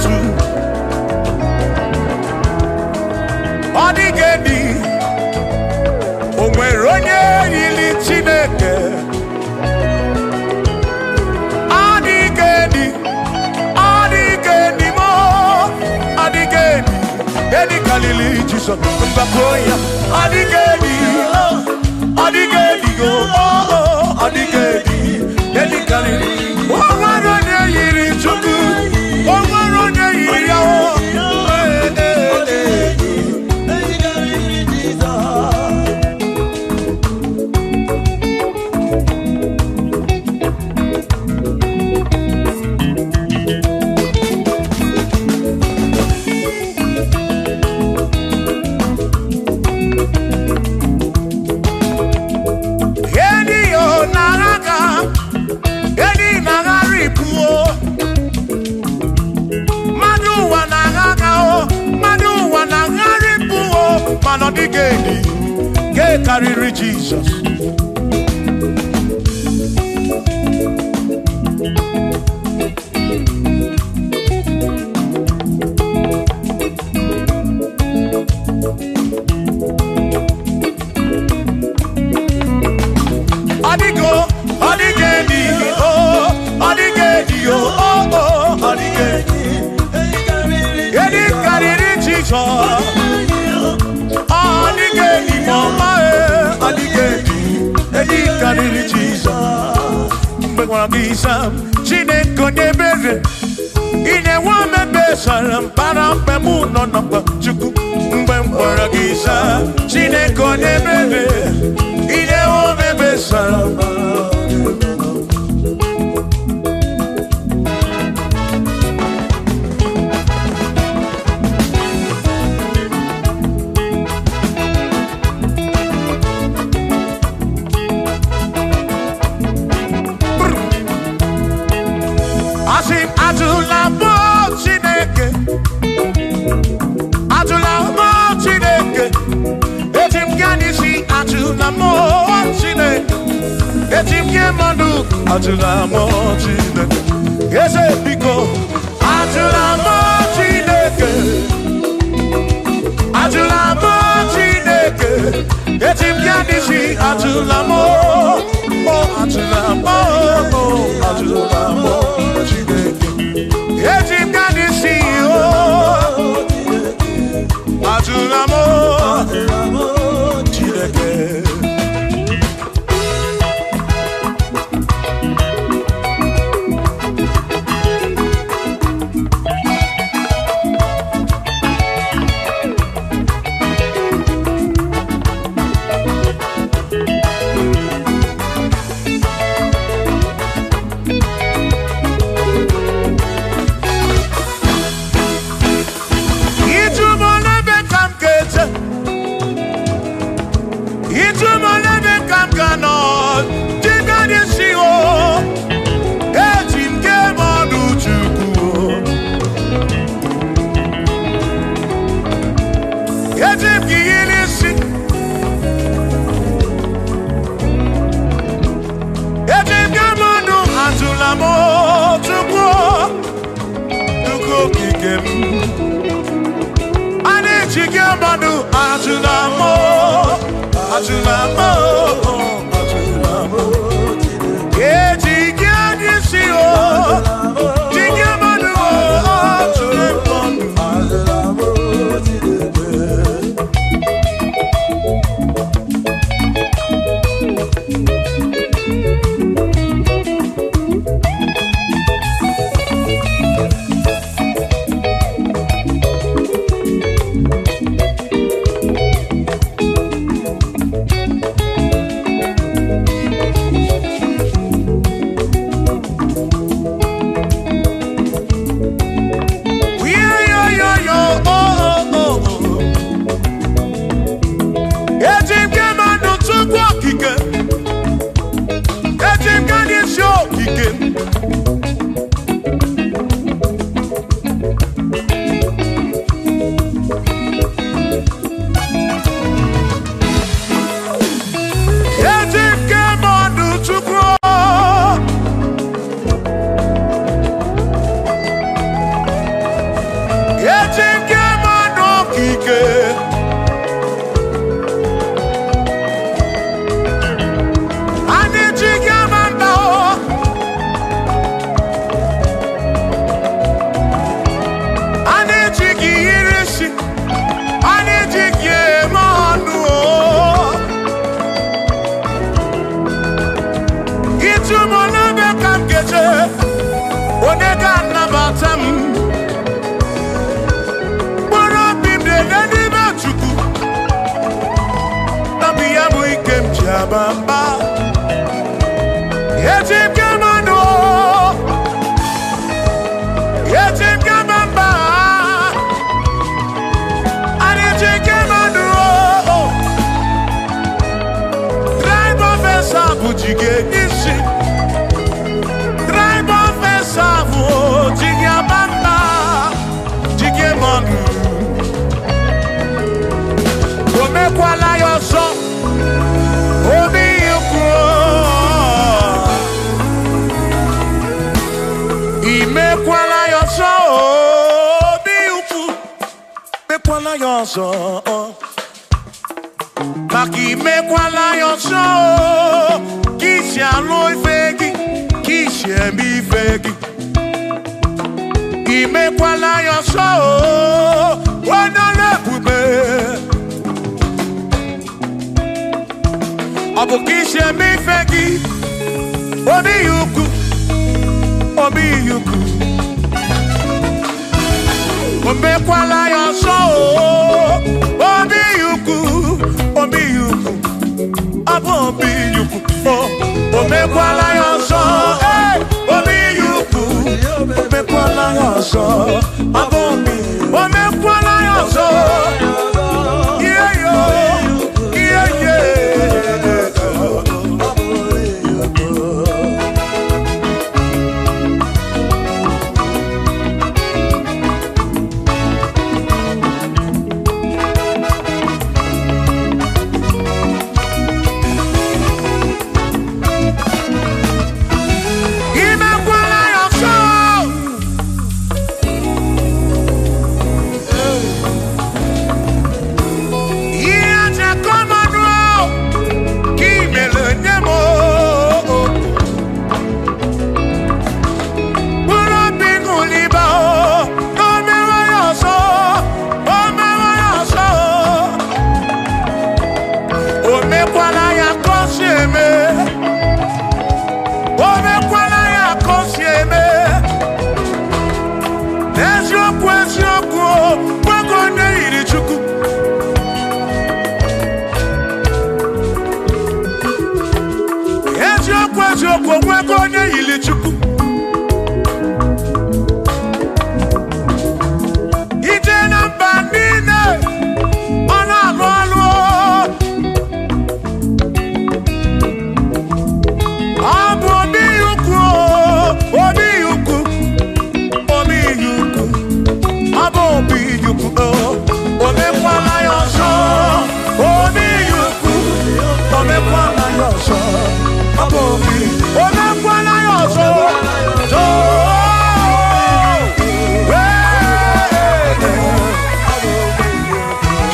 atụ. Ọ dịghị edi, o nwere onye yiri Chineke. Ọ dịghị edi, ọ dịghị edi mo, ọ dịghị edi, edi karịrị Jizọs mgbakọ ya. Ọ dịghị edi, ọ dịghị edi go, ọ dịghị edi, edi karịrị. O nwere onye yiri Chukwu, o nwere onye yiri ya o. Ee, ee, ee. Edi yo naraga, edi nagaripu o. Mmadụ ụwa na-agha o, mmadụ ụwa na-agharịpụ o, mana ọ dịghị edi, nke karịrị Jizọs. Ọ dịgo, ọ dịghị edi o, ọ dịghị edi o, o, o, ọ dịghị edi. Edi karịrị Jizọs. Ọ dịghị edi ma ọma e, ọ dịghị edi, edi karịrị Jizọs. Mgbe gwara gị sam, Chineke onye ebere, ị na-enwe omebe sara mbara mgbe mụ nọ na mkpa Chukwu. Mgbe m gwara gị sam, Chineke onye ebere, ị na-enwe omebe sara mbara. Asị m atụla mụ Chineke, atụla mụ Chineke, eji m gị n'isi atụla mụ Chineke, eji m gị mmadụ atụla mụ Chineke, eze biko atụla mụ Chineke, atụla mụ Chineke, eji m gị n'isi atụla mụ, o atụla mụ, o atụla mụ Chineke. Eji m gị n'isi o, atụla mụ Chineke. Ịjụ m n'ebe ka m ga-eje, ịjụ m n'ebe ka m ga-anọ, dịka n'isi o, eji m gị eme ọnụ Chukwu o. Eji m gị ihe n'isi, eji m gị eme ọnụ, atụla m o, Chukwu o, Chukwu okike m. A na-eji gị mmadụ atụla m o, atụla m o, atụla m o. Eji gị n'isi o, ji gị mmadụ o, atụla m ọnụ. Eji nke mmadụ okike. Anyị ji gị ama mba o. Anyị ji gị yiri isi. Anyị ji gị eme ọnụ o. Ịtụ m n'ebe ka m ga-eje, onye ga-anabata m? Mkpụrụ obi m dị n'ime Chukwu, nabi ya bụ ike m ji aba mba. Eji m gị mmanụ o, eji m gị ama mba. Anyị ji gị mmanụ o. Tribe of Esau bụ ji gị isi. Tribe of Esau bụ ji gị aba mba, ji gị mmanụ. O mekwala ya ọzọ, obi ukwu. Imekwala ya ọzọ, obi ukwu. Mekwala ya ọzọ, maka imekwala ya ọzọ, ka isi alụ ife gị, ka isi eme ife gị. Imekwala ya ọzọ, onye ọrụ ebube. Ọ bụ ka isi eme ife gị, obi ya ukwu, obi ya ukwu. O mekwala ya ọzọ, obi ya ukwu, obi ya ukwu, ọ bụ obi ya ukwu. O mekwala ya ọzọ, ee, obi ya ukwu. O mekwala ya ọzọ, ọ bụ obi. O mekwala ya ọzọ, ihe yo, ihe ye. Imekwala ya ọzọ. Ihe aja kọmanụ ka i mere nye m o. Mkpụrụ obi ṅụliba o, na o mewe ya ọzọ, o mewe ya ọzọ. O mekwala ya ka o si eme. O mekwala ya ka o si eme. N'eziokwu eziokwu o, nwoke onye yiri Chukwu. Eziokwu eziokwu, onwego onye yiri Chukwu. Ije na mba niile, ọ na-alụ ọlụ o. Ọ bụ obi ukwu o, obi ukwu, obi ukwu, ọ bụ obi ukwu o. O mekwala ya ọzọ, obi ukwu, o mekwala ya ọzọ, ọ bụ obi. O mekwala ya ọzọ, too. Ee,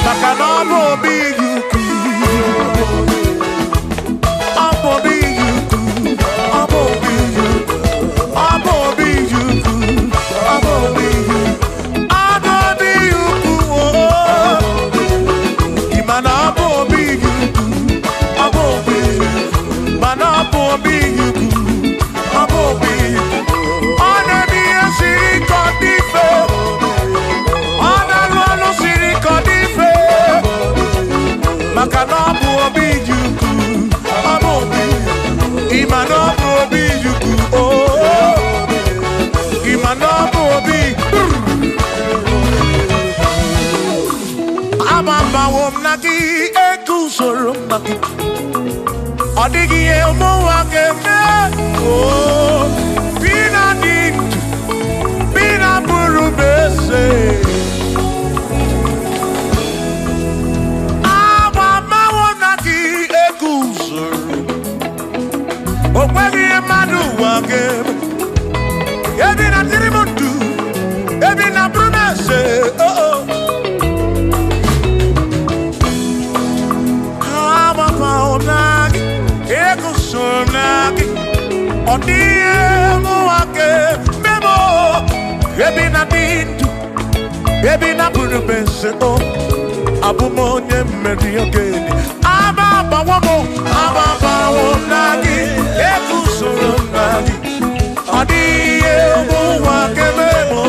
maka na ọ bụ obi ukwu. Ọ bụ obi ukwu, ọ bụ obi ukwu, ọ bụ obi ukwu, ọ bụ obi ukwu, ọ bụ obi ukwu, oo. Ị ma na ọ bụ obi ukwu, ọ bụ obi ukwu, mana ọ bụ obi ukwu, ọ bụ obi ukwu. Ọ na-eme ihe siri ike ọ dị mfe, ọ na-alụ ọlụ siri ike ọ dị mfe, maka na ọ bụ obi ukwu, ọ bụ obi. Ị ma na ọ bụ obi ukwu, oo. Ị ma na ọ bụ obi. Agbabawo m na gị, eguzoro m na gị. Ọ dịghị ihe ụmụnwa ga-eme. Oo, bi na dị ndụ, bi na bụrụ m eze. Agbabawo m na gị, eguzoro m. O nweghị ihe mmadụ ụwa ga-eme. Ebi na dịrị m ndụ, ebi na bụrụ m eze. eze. Oh, oh. Agbabawo m na gị, eguzoro m na gị. Ọ dịghị mụnwa ga-eme m o. Ebe ị na-adị ndụ, ebe ị na-abụrụ m eze o. Abụ m onye mmeri okenye. Agbabawo m, agbabawo m na gị, eguzoro m na gị. Ọ dịghị ihe mụnwa ga-eme m o.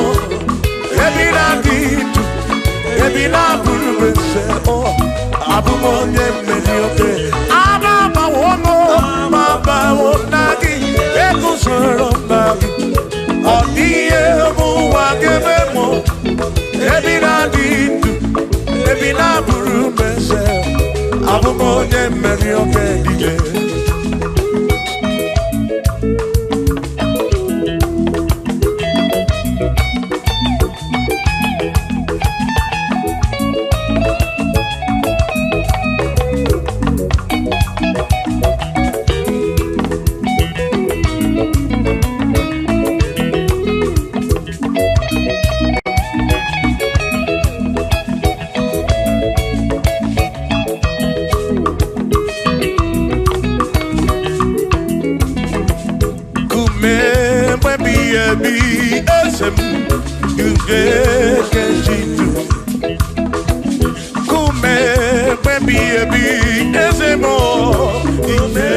Ebe ị na-adị ndụ, ebe ị na-abụrụ m eze o. Abụ m onye mmeri okenye. Agbabawo m, agbabawo m na gị, eguzoro m na gị. Ọ dịghị ihe mụnwa ga-eme m o. Ebe ị na-adị ndụ, ebe ị na-abụrụ m eze, abụ m onye mmeri oke dike. Kume mgbe ebi eze m ude kejitu. Kume mgbe ebi eze m ide.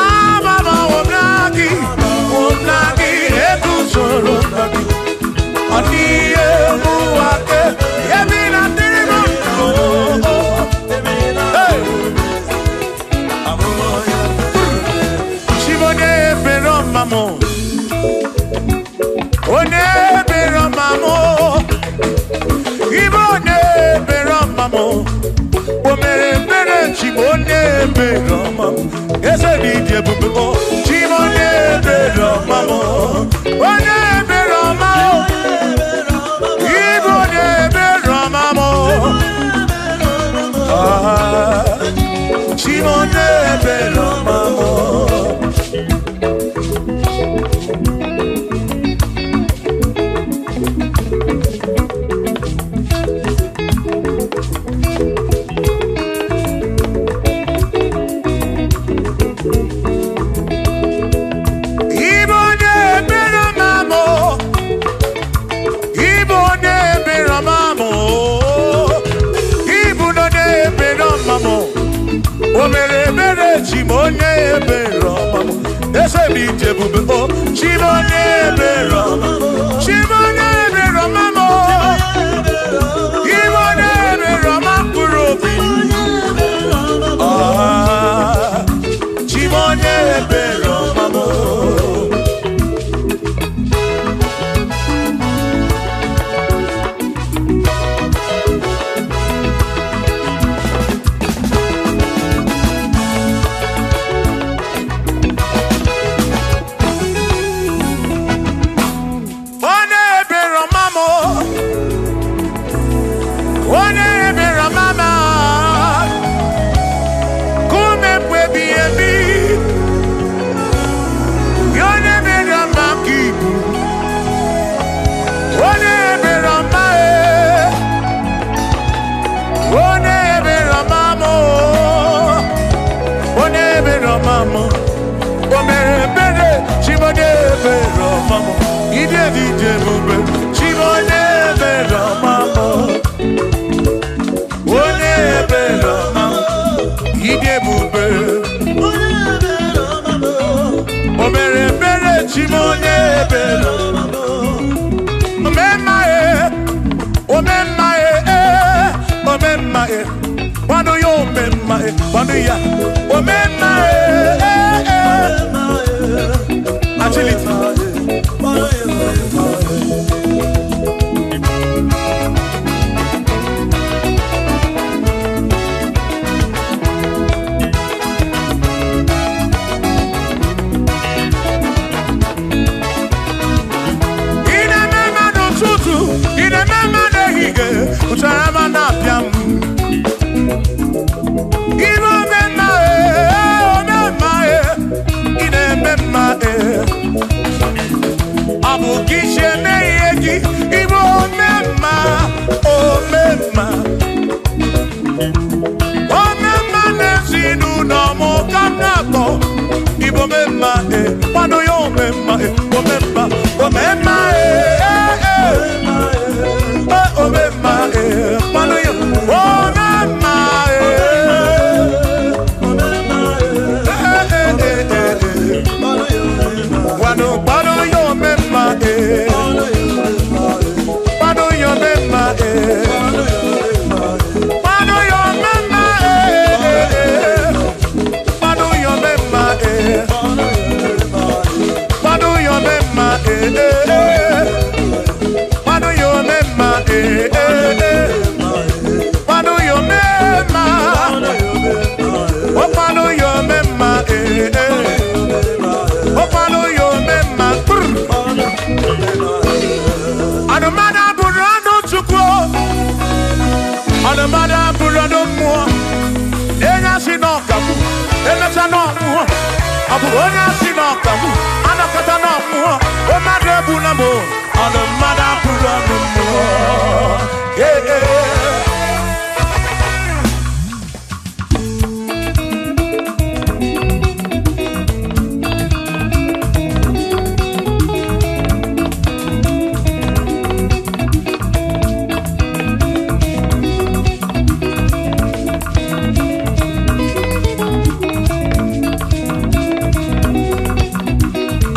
Agbabawo m na gị, m na gị, eguzoro m na gị. Ọ dịghị ihe mụnwa ga-eme na dịrị m ndụ. Hey! Chibonye ebere ọma m. Onye ebere ọma m. Ibe onye ebere ọma m. O mere ebere Chibu onye ebere ọma m. Eze dị dị ebube o. Chibu onye ebere ọma m. Onye ebere ọma m. Ibe onye ebere ọma m. Ah, Chibu onye ebere ọma m. Ibe onye ebere ọma m. Ibe onye ebere ọma m. Ibu onye ebere ọma m. O mere ebere chi m onye ebere ọma m. Eze m ije ebube o. Chi m onye ebere ọma m. Chi m onye ebere ọma m. Ibe onye ebere ọma mkpụrụ obi. Ah, Chi m onye ebere ọma m. Onye ebere ọma m. Onye ebere ọma m. Kume mgbe ebighị ebi. Onye ebere ọma ka ibu. Onye ebere ọma e. Onye ebere ọma m. Onye ebere ọma m. O mere ebere chi m onye ebere ọma m. Ide dị ije ebube chi m onye ebere ọma m. Onye ebere ọma m. Ide ebube. O mere ebere chi m onye ebere. Omemma e, omemma e, omemma e. Kwado ya omemma e, kwado ya. Omemma e, eh, eh. Agility. Ị na-eme mma n'ụtụtụ, ị na-eme mma n'ehihie, ụtara ma na-abịa m. Ibe omemma e, omemma e, ị na-eme mma e. Ọ bụ gị si eme ihe gị, ịbụ onye Omemma, omemma n'ezinụlọ m ka m na-akpọ. Igbo memma e, kwado ya omemma e, omemma, omemma e, e, e. Omemma e, kwado ya omemma e. E, e, e, e. Kwado, kwado ya omemma e. Kwado ya omemma e. Kwado ya omemma e. Kwado ya omemma e. Kwado ya omemma e. Kwado ya omemma e. Kwado ya omemma. Oh, kwado ya omemma e. Oh, kwado ya omemma. Anụmanụ abụrụ anụ Chukwu. Anụmanụ abụrụ anụ mmụọ. Onye asị na ọkagbu, emecha na ọmụọ. Ọ bụ onye asị na ọkagbu, anakọta na ọmụọ. Mmadụ egbu na mụ. Anụmanụ abụrụ anụ mmụọ. Ee, ee.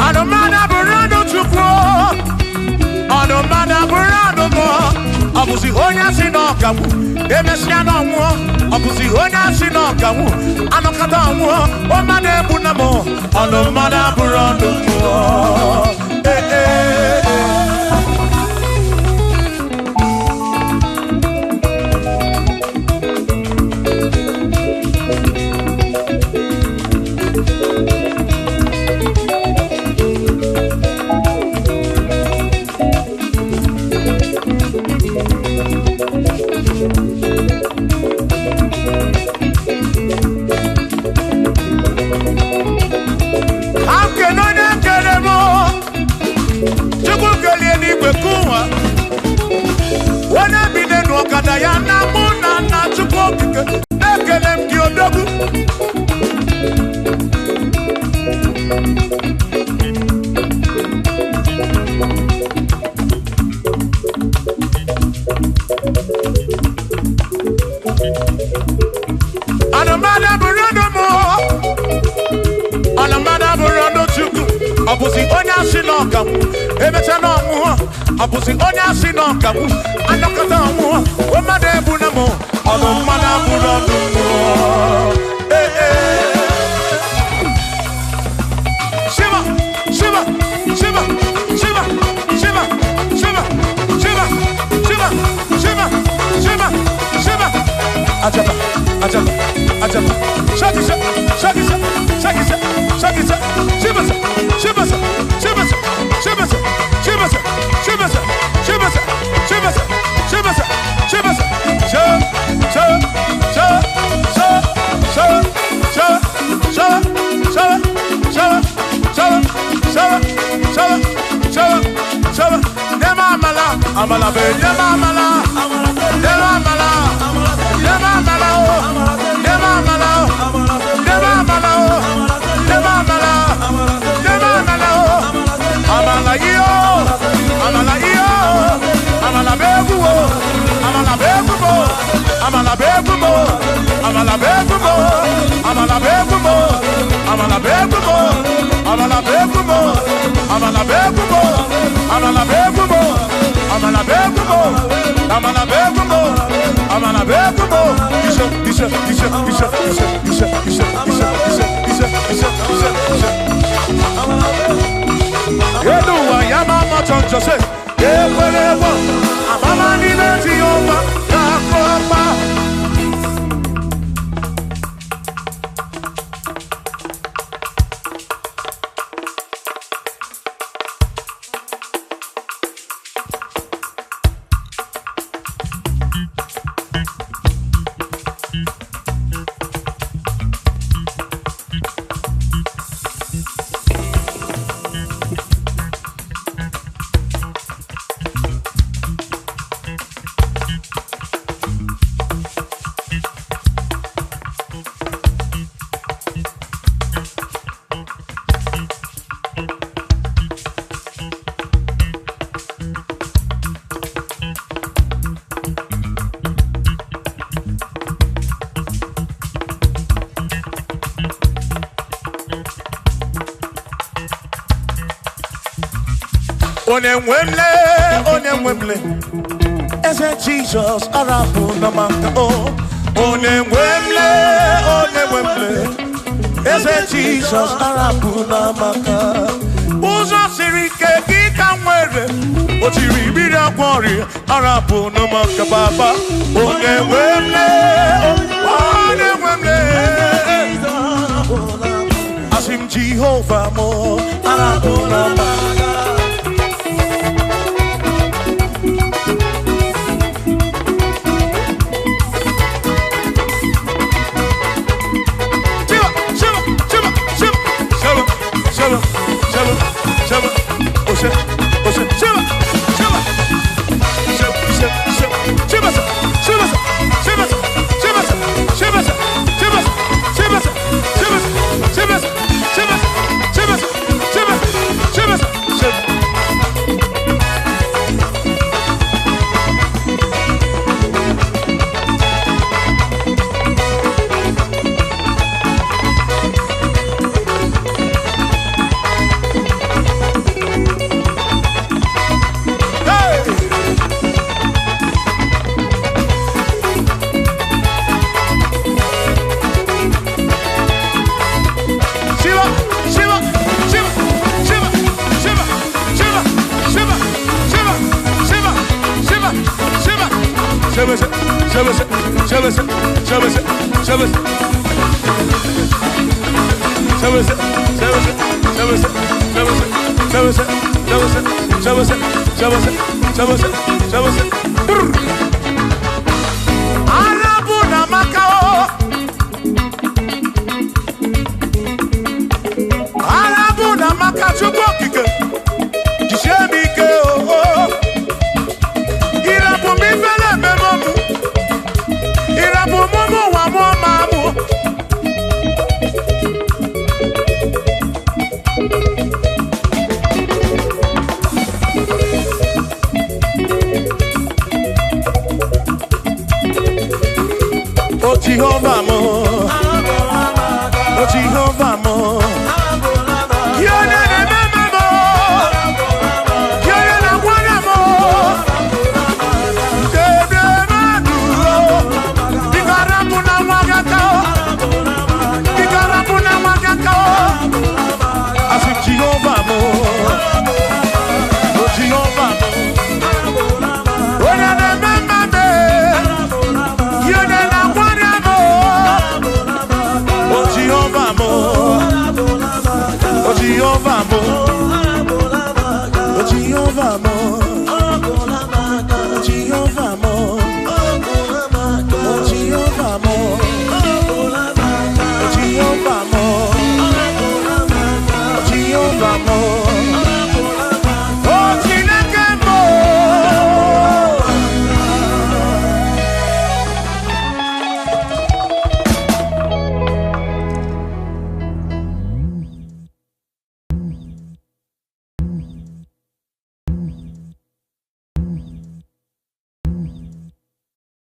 Anụmanụ abụrụ anụ Chukwu. Anụmanụ abụrụ anụ mmụọ. Ọ bụzi onye asị na ọkagbu, emesịa na ọnwụọ. Ọ bụzi onye asị na ọkagbu, anọkọta ọnwụọ. Mmadụ egbu na mụ. Anụmanụ abụrụ anụ mmụọ. Ee, ee, ee. Akene onye kere m. Chukwu kelie n'igwe kụwa. Onye bi n'elu ọkada ya na mụ na nna Chukwu okike. Ekele m gị odogwu. Anụmanụ abụrụ ọnụ mụ. Anụmanụ abụrụ ọnụ Chukwu. Ọ bụzi onye asị na ọkagbu, emecha na ọnwụọ. Ọ bụzi onye asị na ọkagbu, anọkọta ọnwụọ. Mmadụ egbu na mụ. Ọnụmmadụ abụrụ ọnụ mmụọ. Ee, ee. Shiva, Shiva, Shiva, Shiva, Shiva, Shiva, Shiva, Shiva, Shiva, Shiva, Shiva. Ajaba, ajaba, ajaba. Shaki, shaki, shaki, shaki, shaki, Shiva, Shiva, Shiva, Shiva, Shiva, Shiva, Shiva, Shiva, Shiva, Shiva, Sha, sha, sha, sha, sha, sha, sha, sha, sha, sha, sha, sha, sha, sha. Nema amala, amala be, nema amala, nema amala, nema amala o, nema amala o, nema amala o, nema amala, nema amala o, amala iyo, amala iyo, amala be o, amala be o, amala be o, amala be o, amala be o, amala be o, amala be o, amala be o, amala be o, amala be o, amala be o, amala be o. Isha, isha, isha, isha, isha, isha, isha, isha, isha, isha, isha, isha, isha. Eluwa ya mama choncho se, ekwere amama n'ime Jehova ga-akọpa. Onye nwemle, onye nwemle, eze Jizọs arapụ na maka o. Onye nwemle, onye nwemle, eze Jizọs arapụ na maka. Ụzọ siri ike gị ka nwere, o tiri mmiri agwọ ọrịa arapụ na maka baba. Onye nwemle, onye nwemle, asị m Jehova mụ arapụ na maka. Arabu na Macao, Arabu na Macao, Chukwu okike, jisie m ike o. Ịrapụ m ifele ememe mụ, ịrapụ m ụmụ ụwa mụọ ma mụ. O Jehova mụ,